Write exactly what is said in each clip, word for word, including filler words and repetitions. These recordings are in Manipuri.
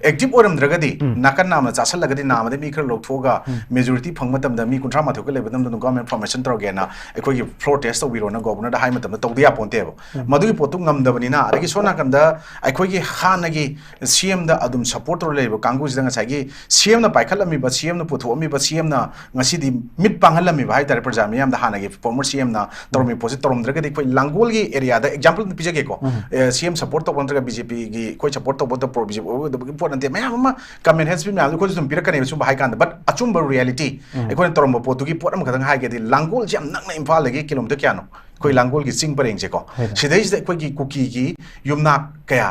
ꯑꯦꯛꯇꯤꯚ ꯑꯣꯏꯔꯝꯗ꯭ꯔꯒꯗꯤ, ꯎꯝ꯫ ꯅꯥꯀꯟ ꯅꯥꯝꯅ ꯆꯥꯁꯜꯂꯒꯗꯤ ꯅꯥꯝꯃꯗ ꯃꯤ ꯈꯔ ꯂꯧꯊꯣꯛꯑꯒ, ꯎꯝ꯫ ꯃꯦꯖꯣꯔꯤꯇꯤ ꯐꯪꯕ ꯃꯇꯝꯗ ꯃꯤ ꯀꯨꯟꯊ꯭ꯔꯥ ꯃꯥꯊꯣꯏ ꯈꯛ ꯂꯩꯕ ꯃꯇꯝꯗ ꯑꯗꯨꯝ ꯒꯚꯔꯟꯃꯦꯟ ꯐꯣꯔꯃꯦꯁꯟ ꯇꯧꯔꯒꯦꯅ ꯑꯩꯈꯣꯏꯒꯤ ꯐ꯭ꯂꯣꯔ ꯇꯦꯁ ꯇꯧꯕꯤꯔꯣꯅ ꯒꯣꯕꯔꯅꯔꯗ ꯍꯥꯏ ꯃꯇꯝꯗ ꯇꯧꯗ ꯌꯥꯄꯣꯟꯇꯦꯕ꯫ ꯎꯝ꯫ ꯃꯗꯨꯒꯤ ꯄꯣꯠꯇꯨ ꯉꯝꯗꯕꯅꯤꯅ, ꯑꯗꯒꯤ ꯁꯣꯝ ꯅꯥꯀꯟꯗ ꯑꯩꯈꯣꯏꯒꯤ ꯍꯥꯟꯅꯒꯤ ꯁꯤ ꯑꯦꯝꯗ ꯑꯗꯨꯝ ꯁꯞꯄꯣꯔꯠ ꯇꯧꯔ ꯂꯩꯔꯤꯕ ꯀꯥꯡꯕꯨꯁꯤꯗ ꯉꯁꯥꯏꯒꯤ ꯁꯤ ꯑꯦꯝꯅ ꯄꯥꯏꯈꯠꯂꯝꯃꯤꯕ, ꯁꯤ ꯑꯦꯝꯅ ꯄꯨꯊꯣꯛꯑꯝꯃꯤꯕ, ꯁꯤ ꯑꯦꯝꯅ ꯉꯁꯤꯗꯤ ꯃꯤꯠ ꯄꯥꯡꯍꯜꯂꯝꯃꯤꯕ ꯍꯥꯏꯇꯥꯔꯦ ꯄ꯭ꯔꯖꯥ ꯃꯤꯌꯥꯝꯗ, ꯍꯥꯟꯅꯒꯤ ꯐꯣꯔꯃꯔ ꯁꯤ ꯑꯦꯝꯅ ꯇꯧꯔꯝꯃꯤꯕ ꯄꯣꯠꯁꯤ ꯇꯧꯔꯝꯗ꯭ꯔꯒꯗꯤ ꯑꯩꯈꯣꯏ ꯂꯥꯡꯒꯣꯜꯒꯤ ꯑꯦꯔꯤꯌꯥꯗ ꯑꯦꯛꯖꯥꯝꯄꯜ ꯑꯗꯨꯝ ꯄꯤꯖꯒꯦꯀꯣ꯫ ꯎꯝ꯫ ꯑꯦ, ꯁꯤ ꯑꯦꯝ ꯁꯞꯄꯣꯔꯠ ꯇꯧꯕ ꯅꯠꯇ꯭ꯔꯒ ꯕꯤ ꯖꯦ ꯄꯤꯒꯤ ꯑꯩꯈꯣꯏ ꯁꯞꯄꯣꯔꯠ ꯇꯧꯕ ꯅꯠꯇ꯭ꯔꯒ ꯄ꯭ꯔꯣ ꯕꯤ ꯖꯦ ꯄꯤ ꯑꯣꯏꯕ ꯄꯣꯠ ꯅꯠꯇꯦ, ꯃꯌꯥꯝ ꯑꯃ ꯀꯃꯦꯟ ꯍꯦꯠ ꯁ꯭ꯄꯤꯆ ꯃꯌꯥꯝꯗꯣ ꯑꯩꯈꯣꯏꯁꯨ ꯑꯗꯨꯝ ꯄꯤꯔꯛꯀꯅꯦꯕ ꯁꯨꯝꯕ ꯍꯥꯏ ꯀꯥꯟꯗ꯫ ꯕꯠ ꯑꯆꯨꯝꯕ ꯔꯤꯌꯦꯂꯤꯇꯤ ꯎꯝ꯫ ꯑꯩꯈꯣꯏꯅ ꯇꯧꯔꯝꯕ ꯄꯣꯠꯇꯨꯒꯤ ꯄꯣꯠ ꯑꯃꯈꯛꯇꯪ ꯍꯥꯏꯒꯦꯗꯤ, ꯂꯥꯡꯒꯣꯜꯁꯤ ꯌꯥꯝ ꯅꯛꯅ ꯏꯝꯐꯥꯜꯗꯒꯤ ꯀꯤꯂꯣꯃꯤꯇꯔ ꯀꯌꯥꯅꯣ? ꯑꯩꯈꯣꯏ ꯎꯝ꯫ ꯂꯥꯡꯒꯣꯜꯒꯤ ꯆꯤꯡ ꯄꯔꯦꯡꯁꯦꯀꯣ꯫ ꯍꯣꯏ, ꯍꯣꯏ꯫ ꯁꯤꯗꯩꯁꯤꯗ ꯑꯩꯈꯣꯏꯒꯤ ꯀꯨꯀꯤꯒꯤ ꯌꯨꯝꯅꯥꯛ ꯀꯌꯥ,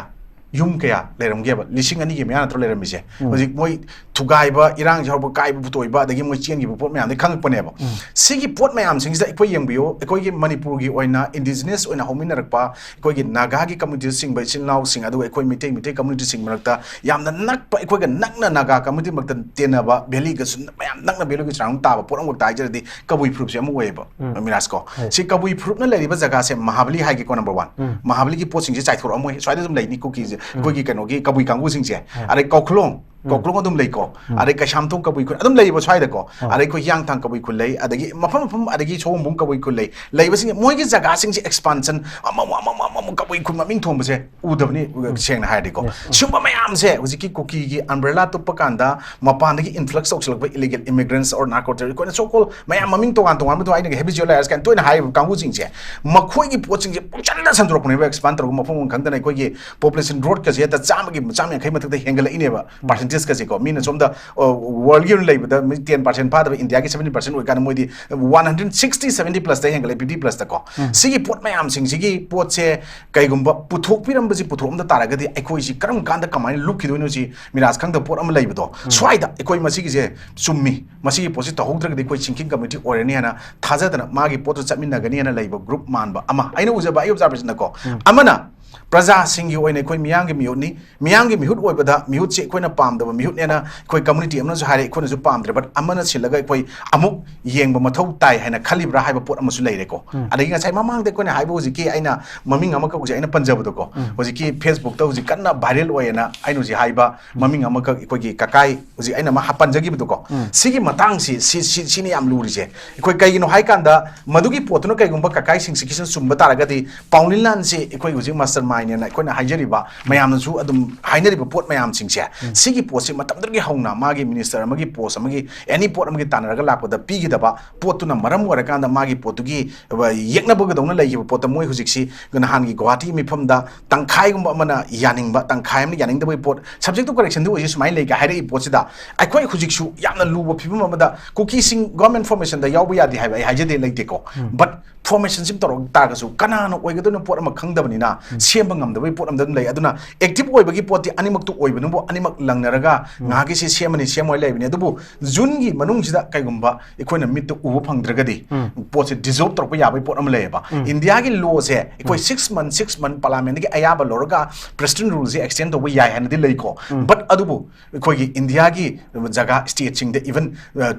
ꯌꯨꯝ ꯀꯌꯥ ꯂꯩꯔꯝꯒꯦꯕ? ꯂꯤꯁꯤꯡ ꯑꯅꯤꯒꯤ ꯃꯌꯥ ꯅꯠꯇ꯭ꯔꯣ ꯂꯩꯔꯝꯃꯤꯁꯦ? ꯎꯝ꯫ ꯍꯧꯖꯤꯛ ꯃꯣꯏ ꯊꯨꯒꯥꯏꯕ, ꯏꯔꯥꯡꯁꯦ ꯍꯧꯔꯛꯄ, ꯀꯥꯏꯕ ꯄꯨꯊꯣꯛꯏꯕ, ꯑꯗꯒꯤ ꯃꯣꯏ ꯆꯦꯟꯈꯤꯕ ꯄꯣꯠ ꯃꯌꯥꯝꯗꯒꯤ ꯈꯪꯉꯛꯄꯅꯦꯕ꯫ ꯎꯝ꯫ ꯁꯤꯒꯤ ꯄꯣꯠ ꯃꯌꯥꯝꯁꯤꯡꯁꯤꯗ ꯑꯩꯈꯣꯏ ꯌꯦꯡꯕꯤꯌꯨ, ꯑꯩꯈꯣꯏꯒꯤ ꯃꯅꯤꯄꯨꯔꯒꯤ ꯑꯣꯏꯅ ꯏꯟꯗꯤꯖꯤꯅꯁ ꯑꯣꯏꯅ ꯍꯧꯃꯤꯟꯅꯔꯛꯄ ꯑꯩꯈꯣꯏꯒꯤ ꯅꯥꯒꯥꯒꯤ ꯀꯝꯃ꯭ꯌꯨꯅꯤꯇꯤꯁꯤꯡꯕ ꯏꯆꯤꯜ ꯏꯅꯥꯎꯁꯤꯡ, ꯑꯗꯨꯒ ꯑꯩꯈꯣꯏ ꯃꯩꯇꯩ, ꯃꯩꯇꯩ ꯀꯝꯃ꯭ꯌꯨꯅꯤꯇꯤꯁꯤꯡ ꯃꯔꯛꯇ ꯌꯥꯝꯅ ꯅꯛꯄ, ꯑꯩꯈꯣꯏꯒ ꯅꯛꯅ ꯅꯥꯒꯥ ꯀꯝꯃ꯭ꯌꯨꯅꯤꯇꯤ ꯃꯔꯛꯇ ꯇꯤꯟꯅꯕ, ꯚꯦꯂꯤꯒꯁꯨ ꯃꯌꯥꯝ ꯅꯛꯅ ꯚꯦꯂꯤꯒꯤ ꯁꯔꯥꯎꯟ ꯇꯥꯕ ꯄꯣꯠ ꯑꯃꯈꯛꯇ ꯍꯥꯏꯖꯔꯗꯤ ꯀꯕꯨꯏ ꯐꯨꯔꯨꯞꯁꯦ ꯑꯃ ꯑꯣꯏꯌꯦꯕ, ꯎꯝ꯫ ꯃꯤꯔꯥꯖ ꯀꯣ꯫ ꯍꯣꯏ꯫ ꯁꯤ ꯀꯕꯨꯏ ꯐꯨꯔꯨꯞꯅ ꯂꯩꯔꯤꯕ ꯖꯒꯥꯁꯦ ꯃꯍꯥꯕꯂꯤ ꯍꯥꯏꯒꯦꯀꯣ, ꯅꯝꯕꯔ ꯋꯥꯟ꯫ ꯎꯝ꯫ ꯃꯍꯥꯕꯂꯤꯒꯤ ꯄꯣꯠꯁꯤꯡꯁꯦ ꯆꯥꯏꯊꯣꯔꯛꯑꯝꯃꯣꯏ, ꯁ꯭ꯋꯥꯏꯗ ꯑꯗꯨꯝ ꯂꯩꯅꯤ ꯀꯨꯀꯤꯁꯦ, ꯎꯝ꯫ ꯑꯩꯈꯣꯏꯒꯤ ꯀꯩꯅꯣꯒꯤ ꯀꯕꯨꯏ ꯀꯥꯡꯕꯨꯁꯤꯡꯁꯦ꯫ ꯍꯣꯏ꯫ ꯑꯗꯩ ꯀꯧꯈꯂꯣꯡ, ꯎꯝ꯫ ꯀꯧꯈꯂꯣꯡ ꯑꯗꯨꯝ ꯂꯩꯀꯣ꯫ ꯎꯝ꯫ ꯑꯗꯩ ꯀꯩꯁꯥꯝꯊꯣꯡ ꯀꯕꯨꯏ ꯈꯨꯟ ꯑꯗꯨꯝ ꯂꯩꯌꯦꯕ ꯁ꯭ꯋꯥꯏꯗꯀꯣ꯫ ꯍꯣꯏ꯫ ꯑꯗꯩ ꯑꯩꯈꯣꯏ ꯍꯤꯌꯥꯡꯊꯥꯡ ꯀꯕꯨꯏ ꯈꯨꯟ ꯂꯩ, ꯑꯗꯒꯤ ꯃꯐꯝ ꯃꯐꯝ, ꯑꯗꯒꯤ ꯁꯑꯣꯝꯕꯨꯡ ꯀꯕꯨꯏ ꯈꯨꯟ ꯂꯩ꯫ ꯂꯩꯕꯁꯤꯡꯁꯦ, ꯃꯣꯏꯒꯤ ꯖꯒꯥꯁꯤꯡꯁꯦ ꯑꯦꯛꯁꯄꯥꯟꯁꯟ ꯑꯃꯃꯨꯛ, ꯑꯃꯃꯨꯛ, ꯑꯃꯃꯨꯛ ꯀꯕꯨꯏ ꯈꯨꯟ ꯃꯃꯤꯡ ꯊꯣꯟꯕꯁꯦ ꯎꯗꯕꯅꯤ, ꯎꯝ꯫ ꯁꯦꯡꯅ ꯍꯥꯏꯔꯗꯤꯀꯣ꯫ ꯎꯝ꯫ ꯁꯤꯒꯨꯝꯕ ꯃꯌꯥꯝꯁꯦ ꯍꯧꯖꯤꯛꯀꯤ ꯀꯨꯀꯤꯒꯤ ꯑꯝꯕ꯭ꯔꯦꯂꯥ ꯇꯨꯞꯄ ꯀꯥꯟꯗ ꯃꯄꯥꯟꯗꯒꯤ ꯏꯟꯐ꯭ꯂꯛꯁ ꯇꯧꯁꯤꯜꯂꯛꯄ ꯏꯂꯤꯒꯦꯜ ꯏꯃꯤꯒ꯭ꯔꯦꯟꯠꯁ ꯑꯣꯔ ꯅꯥꯔꯀꯣ ꯇꯦꯔꯣꯔꯤꯁ, ꯑꯩꯈꯣꯏꯅ ꯁꯣ ꯀꯣꯜ ꯃꯌꯥꯝ ꯃꯃꯤꯡ ꯇꯣꯉꯥꯟ ꯇꯣꯉꯥꯟꯕ ꯊꯣꯛꯑ, ꯑꯩꯅ ꯍꯦꯕꯤꯆꯨꯑꯦꯂꯥꯏꯖ ꯀꯥꯏꯅ ꯇꯣꯏꯅ ꯍꯥꯏꯔꯤꯕ ꯀꯥꯡꯕꯨꯁꯤꯡꯁꯦ, ꯃꯈꯣꯏꯒꯤ ꯄꯣꯠꯁꯤꯡꯁꯦ ꯄꯨꯡꯁꯟꯗ ꯁꯟꯗꯣꯔꯛꯄꯅꯦꯕ, ꯑꯦꯛꯁꯄꯥꯟ ꯇꯧꯔꯒ ꯃꯐꯝ ꯑꯃ ꯈꯪꯗꯅ꯫ ꯑꯩꯈꯣꯏꯒꯤ ꯄꯣꯄꯨꯂꯦꯁꯟ ꯒ꯭ꯔꯣꯠꯀꯁꯦ ꯍꯦꯛꯇ ꯆꯥꯝꯃꯒꯤ ꯆꯥꯝꯃ ꯌꯥꯡꯈꯩ ꯃꯊꯛꯇ ꯍꯦꯟꯒꯠꯂꯛꯏꯅꯦꯕ, ꯎꯝ꯫ ꯄꯥꯔꯁꯦꯟꯇꯦꯖꯀꯁꯦꯀꯣ꯫ ꯃꯤꯅ ꯁꯣꯝꯗ, ꯑ, ꯋꯥꯔꯜꯒꯤ ꯑꯣꯏꯅ ꯂꯩꯕꯗ ꯃꯤ ꯇꯦꯟ ꯄꯥꯔꯁꯦꯟ ꯐꯥꯗꯕ, ꯏꯟꯗꯤꯌꯥꯒꯤ ꯁꯕꯦꯟꯇꯤ ꯄꯥꯔꯁꯦꯟ ꯑꯣꯏꯀꯥꯟꯗ ꯃꯣꯏꯗꯤ ꯋꯥꯟ ꯍꯟꯗ꯭ꯔꯦꯠ ꯁꯤꯛꯁꯇꯤ, ꯁꯕꯦꯟꯇꯤ ꯄ꯭ꯂꯁꯇ ꯍꯦꯟꯒꯠꯂꯦ, ꯐꯤꯐꯇꯤ ꯄ꯭ꯂꯁꯇꯀꯣ꯫ ꯎꯝ꯫ ꯁꯤꯒꯤ ꯄꯣꯠ ꯃꯌꯥꯝꯁꯤꯡꯁꯤꯒꯤ ꯄꯣꯠꯁꯦ ꯀꯩꯒꯨꯝꯕ ꯄꯨꯊꯣꯛꯄꯤꯔꯝꯕꯁꯤ ꯄꯨꯊꯣꯛꯑꯝꯗ ꯇꯥꯔꯒꯗꯤ ꯑꯩꯈꯣꯏꯁꯤ ꯀꯔꯝ ꯀꯥꯟꯗ ꯀꯃꯥꯏꯅ ꯂꯨꯞꯈꯤꯗꯣꯏꯅꯣ ꯁꯤ ꯃꯤꯔꯥꯖ ꯈꯪꯗꯕ ꯄꯣꯠ ꯑꯃ ꯂꯩꯕꯗꯣ꯫ ꯎꯝ꯫ ꯁ꯭ꯋꯥꯏꯗ ꯑꯩꯈꯣꯏ ꯃꯁꯤꯒꯤꯁꯦ ꯆꯨꯝꯃꯤ, ꯃꯁꯤꯒꯤ ꯄꯣꯠꯁꯤ ꯇꯧꯍꯧꯗ꯭ꯔꯒꯗꯤ ꯑꯩꯈꯣꯏ ꯁꯤꯡꯀꯤꯡ ꯀꯃꯤꯇꯤ ꯑꯣꯏꯔꯅꯤ ꯍꯥꯏꯅ ꯊꯥꯖꯗꯅ ꯃꯥꯒꯤ ꯄꯣꯠꯇꯨ ꯆꯠꯃꯤꯟꯅꯒꯅꯤ ꯍꯥꯏꯅ ꯂꯩꯕ ꯒ꯭ꯔꯨꯞ ꯃꯥꯟꯕ ꯑꯃ, ꯑꯩꯅ ꯎꯖꯕ, ꯑꯩ ꯑꯣꯕꯖꯥꯔꯕꯦꯁꯟꯗꯀꯣ꯫ ꯎꯝ꯫ ꯑꯃꯅ ꯄ꯭ꯔꯖꯥꯁꯤꯡꯒꯤ ꯑꯣꯏꯅ ꯑꯩꯈꯣꯏ ꯃꯤꯌꯥꯝꯒꯤ ꯃꯤꯍꯨꯠꯅꯤ꯫ ꯃꯤꯌꯥꯝꯒꯤ ꯃꯤꯍꯨꯠ ꯑꯣꯏꯕꯗ ꯃꯤꯍꯨꯠꯁꯦ ꯑꯩꯈꯣꯏꯅ ꯄꯥꯝꯗꯕ ꯃꯤꯍꯨꯠꯅꯦꯅ ꯑꯩꯈꯣꯏ community ꯑꯃꯅꯁꯨ ꯍꯥꯏꯔꯦ, ꯑꯩꯈꯣꯏꯅꯁꯨ ꯄꯥꯝꯗ꯭ꯔꯦ꯫ But ꯑꯃꯅ ꯁꯤꯜꯂꯒ ꯑꯩꯈꯣꯏ ꯑꯃꯨꯛ ꯌꯦꯡꯕ ꯃꯊꯧ ꯇꯥꯏ ꯍꯥꯏꯅ ꯈꯜꯂꯤꯕ꯭ꯔꯥ ꯍꯥꯏꯕ ꯄꯣꯠ ꯑꯃꯁꯨ ꯂꯩꯔꯦꯀꯣ꯫ ꯑꯗꯒꯤ ꯉꯁꯥꯏ ꯃꯃꯥꯡꯗ ꯑꯩꯈꯣꯏꯅ ꯍꯥꯏꯕ ꯍꯧꯖꯤꯛꯀꯤ ꯑꯩꯅ ꯃꯃꯤꯡ ꯑꯃꯈꯛ ꯍꯧꯖꯤꯛ ꯑꯩꯅ ꯄꯟꯖꯕꯗꯣꯀꯣ, ꯍꯧꯖꯤꯛꯀꯤ Facebookꯇ ꯍꯧꯖꯤꯛ ꯀꯟꯅ viral ꯑꯣꯏꯌꯦꯅ ꯑꯩꯅ ꯍꯧꯖꯤꯛ ꯍꯥꯏꯕ ꯃꯃꯤꯡ ꯑꯃꯈꯛ ꯑꯩꯈꯣꯏꯒꯤ ꯀꯀꯥꯏ ꯍꯧꯖꯤꯛ ꯑꯩꯅ ꯑꯃ ꯄꯟꯖꯈꯤꯕꯗꯣꯀꯣ, ꯁꯤꯒꯤ ꯃꯇꯥꯡꯁꯤ ꯁꯤ, ꯁꯤ, ꯁꯤꯅꯤ ꯌꯥꯝ ꯂꯨꯔꯤꯁꯦ꯫ ꯑꯩꯈꯣꯏ ꯀꯩꯒꯤꯅꯣ ꯍꯥꯏꯀꯥꯟꯗ ꯃꯗꯨꯒꯤ ꯄꯣꯠꯇꯨꯅ ꯀꯩꯒꯨꯝꯕ ꯀꯀꯥꯏꯁꯤꯡ ꯁꯤꯒꯤꯁꯤꯅ ꯆꯨꯝꯕ ꯇꯥꯔꯒꯗꯤ ꯄꯥꯎꯅꯤꯂꯥꯟꯁꯤ ꯑꯩꯈꯣꯏ ꯍꯧꯖꯤꯛ mastermindꯅꯦꯅ ꯑꯩꯈꯣꯏꯅ ꯍꯥꯏꯖꯔꯤꯕ ꯃꯌꯥꯝꯅꯁꯨ ꯑꯗꯨꯝ ꯍꯥꯏꯅꯔꯤꯕ ꯄꯣꯠ ꯃꯌꯥꯝꯁꯤꯡꯁꯦ, ꯁꯤꯒꯤ ꯄꯣꯠꯁꯤ ꯃꯇꯝꯗꯨꯗꯒꯤ ꯍꯧꯅ ꯃꯥꯒꯤ minister ꯑꯃꯒꯤ post ꯑꯃꯒꯤ any ꯄꯣꯠ ꯑꯃꯒꯤ ꯇꯥꯟꯅꯔꯒ ꯂꯥꯛꯄꯗ ꯄꯤꯒꯗꯕ ꯄꯣꯠꯇꯨꯅ ꯃꯔꯝ ꯑꯣꯏꯔꯀꯥꯟꯗ ꯃꯥꯒꯤ ꯄꯣꯠꯇꯨꯒꯤ ꯌꯦꯛꯅꯕꯒꯗꯧꯅ ꯂꯩꯈꯤꯕ ꯄꯣꯠꯇ ꯃꯣꯏ ꯍꯧꯖꯤꯛꯁꯤ ꯅꯍꯥꯟꯒꯤ ꯒꯨꯋꯥꯍꯥꯇꯤ ꯃꯤꯐꯝꯗ ꯇꯪꯈꯥꯏꯒꯨꯝꯕ ꯑꯃꯅ ꯌꯥꯅꯤꯡꯕ, ꯇꯪꯈꯥꯏ ꯑꯃꯅ ꯌꯥꯅꯤꯡꯗꯕꯒꯤ ꯄꯣꯠ, subject to correctionꯗꯨ ꯑꯣꯏꯁꯤ ꯁꯨꯃꯥꯏꯅ ꯂꯩꯒ ꯍꯥꯏꯔꯛꯏ ꯄꯣꯠꯁꯤꯗ ꯑꯩꯈꯣꯏ ꯍꯧꯖꯤꯛꯁꯨ ꯌꯥꯝꯅ ꯂꯨꯕ ꯐꯤꯕꯝ ꯑꯃꯗ ꯀꯨꯀꯤꯁꯤꯡ government formationꯗ ꯌꯥꯎꯕ ꯌꯥꯗꯦ ꯍꯥꯏꯕ ꯑꯩ ꯍꯥꯏꯖꯗꯦ, ꯂꯩꯇꯦꯀꯣ꯫ But formationꯁꯤ ꯇꯧꯔꯛ ꯇꯥꯔꯒꯁꯨ ꯀꯅꯥꯅ ꯑꯣꯏꯒꯗꯣꯏꯅꯣ ꯄꯣꯠ ꯑꯃ ꯈꯪꯗꯕꯅꯤꯅ ꯁꯦꯝꯕ ꯉꯝꯗꯕꯒꯤ ꯄꯣꯠ ꯑꯃꯗ ꯑꯗꯨꯝ ꯂꯩ꯫ ꯑꯗꯨꯅ active ꯑꯣꯏꯕꯒꯤ ꯄꯣꯠꯇꯤ ꯑꯅꯤꯃꯛꯇꯨ ꯑꯣꯏꯕꯅꯕꯨ ꯑꯅꯤꯃꯛ ꯂꯪꯅꯔꯒ ꯉꯥꯏꯍꯥꯛꯀꯤꯁꯤ ꯁꯦꯝꯃꯅꯤ ꯁꯦꯝꯃꯣꯏ ꯂꯩꯕꯅꯤ꯫ ꯑꯗꯨꯕꯨ Juneꯒꯤ ꯃꯅꯨꯡꯁꯤꯗ ꯀꯩꯒꯨꯝꯕ ꯑꯩꯈꯣꯏꯅ ꯃꯤꯠꯇ ꯎꯕ ꯐꯪꯗ꯭ꯔꯒꯗꯤ ꯄꯣꯠꯁꯦ dissolve ꯇꯧꯔꯛꯄ ꯌꯥꯕꯒꯤ ꯄꯣꯠ ꯑꯃ ꯂꯩꯌꯦꯕ꯫ Indiaꯒꯤ lawꯁꯦ ꯑꯩꯈꯣꯏ six month, six month parliamentꯗꯒꯤ ꯑꯌꯥꯕ ꯂꯧꯔꯒ president ruleꯁꯦ extend ꯇꯧꯕ ꯌꯥꯏ ꯍꯥꯏꯅꯗꯤ ꯂꯩꯀꯣ꯫ But ꯑꯗꯨꯕꯨ ꯑꯩꯈꯣꯏꯒꯤ Indiaꯒꯤ ꯖꯒꯥ stateꯁꯤꯡꯗ even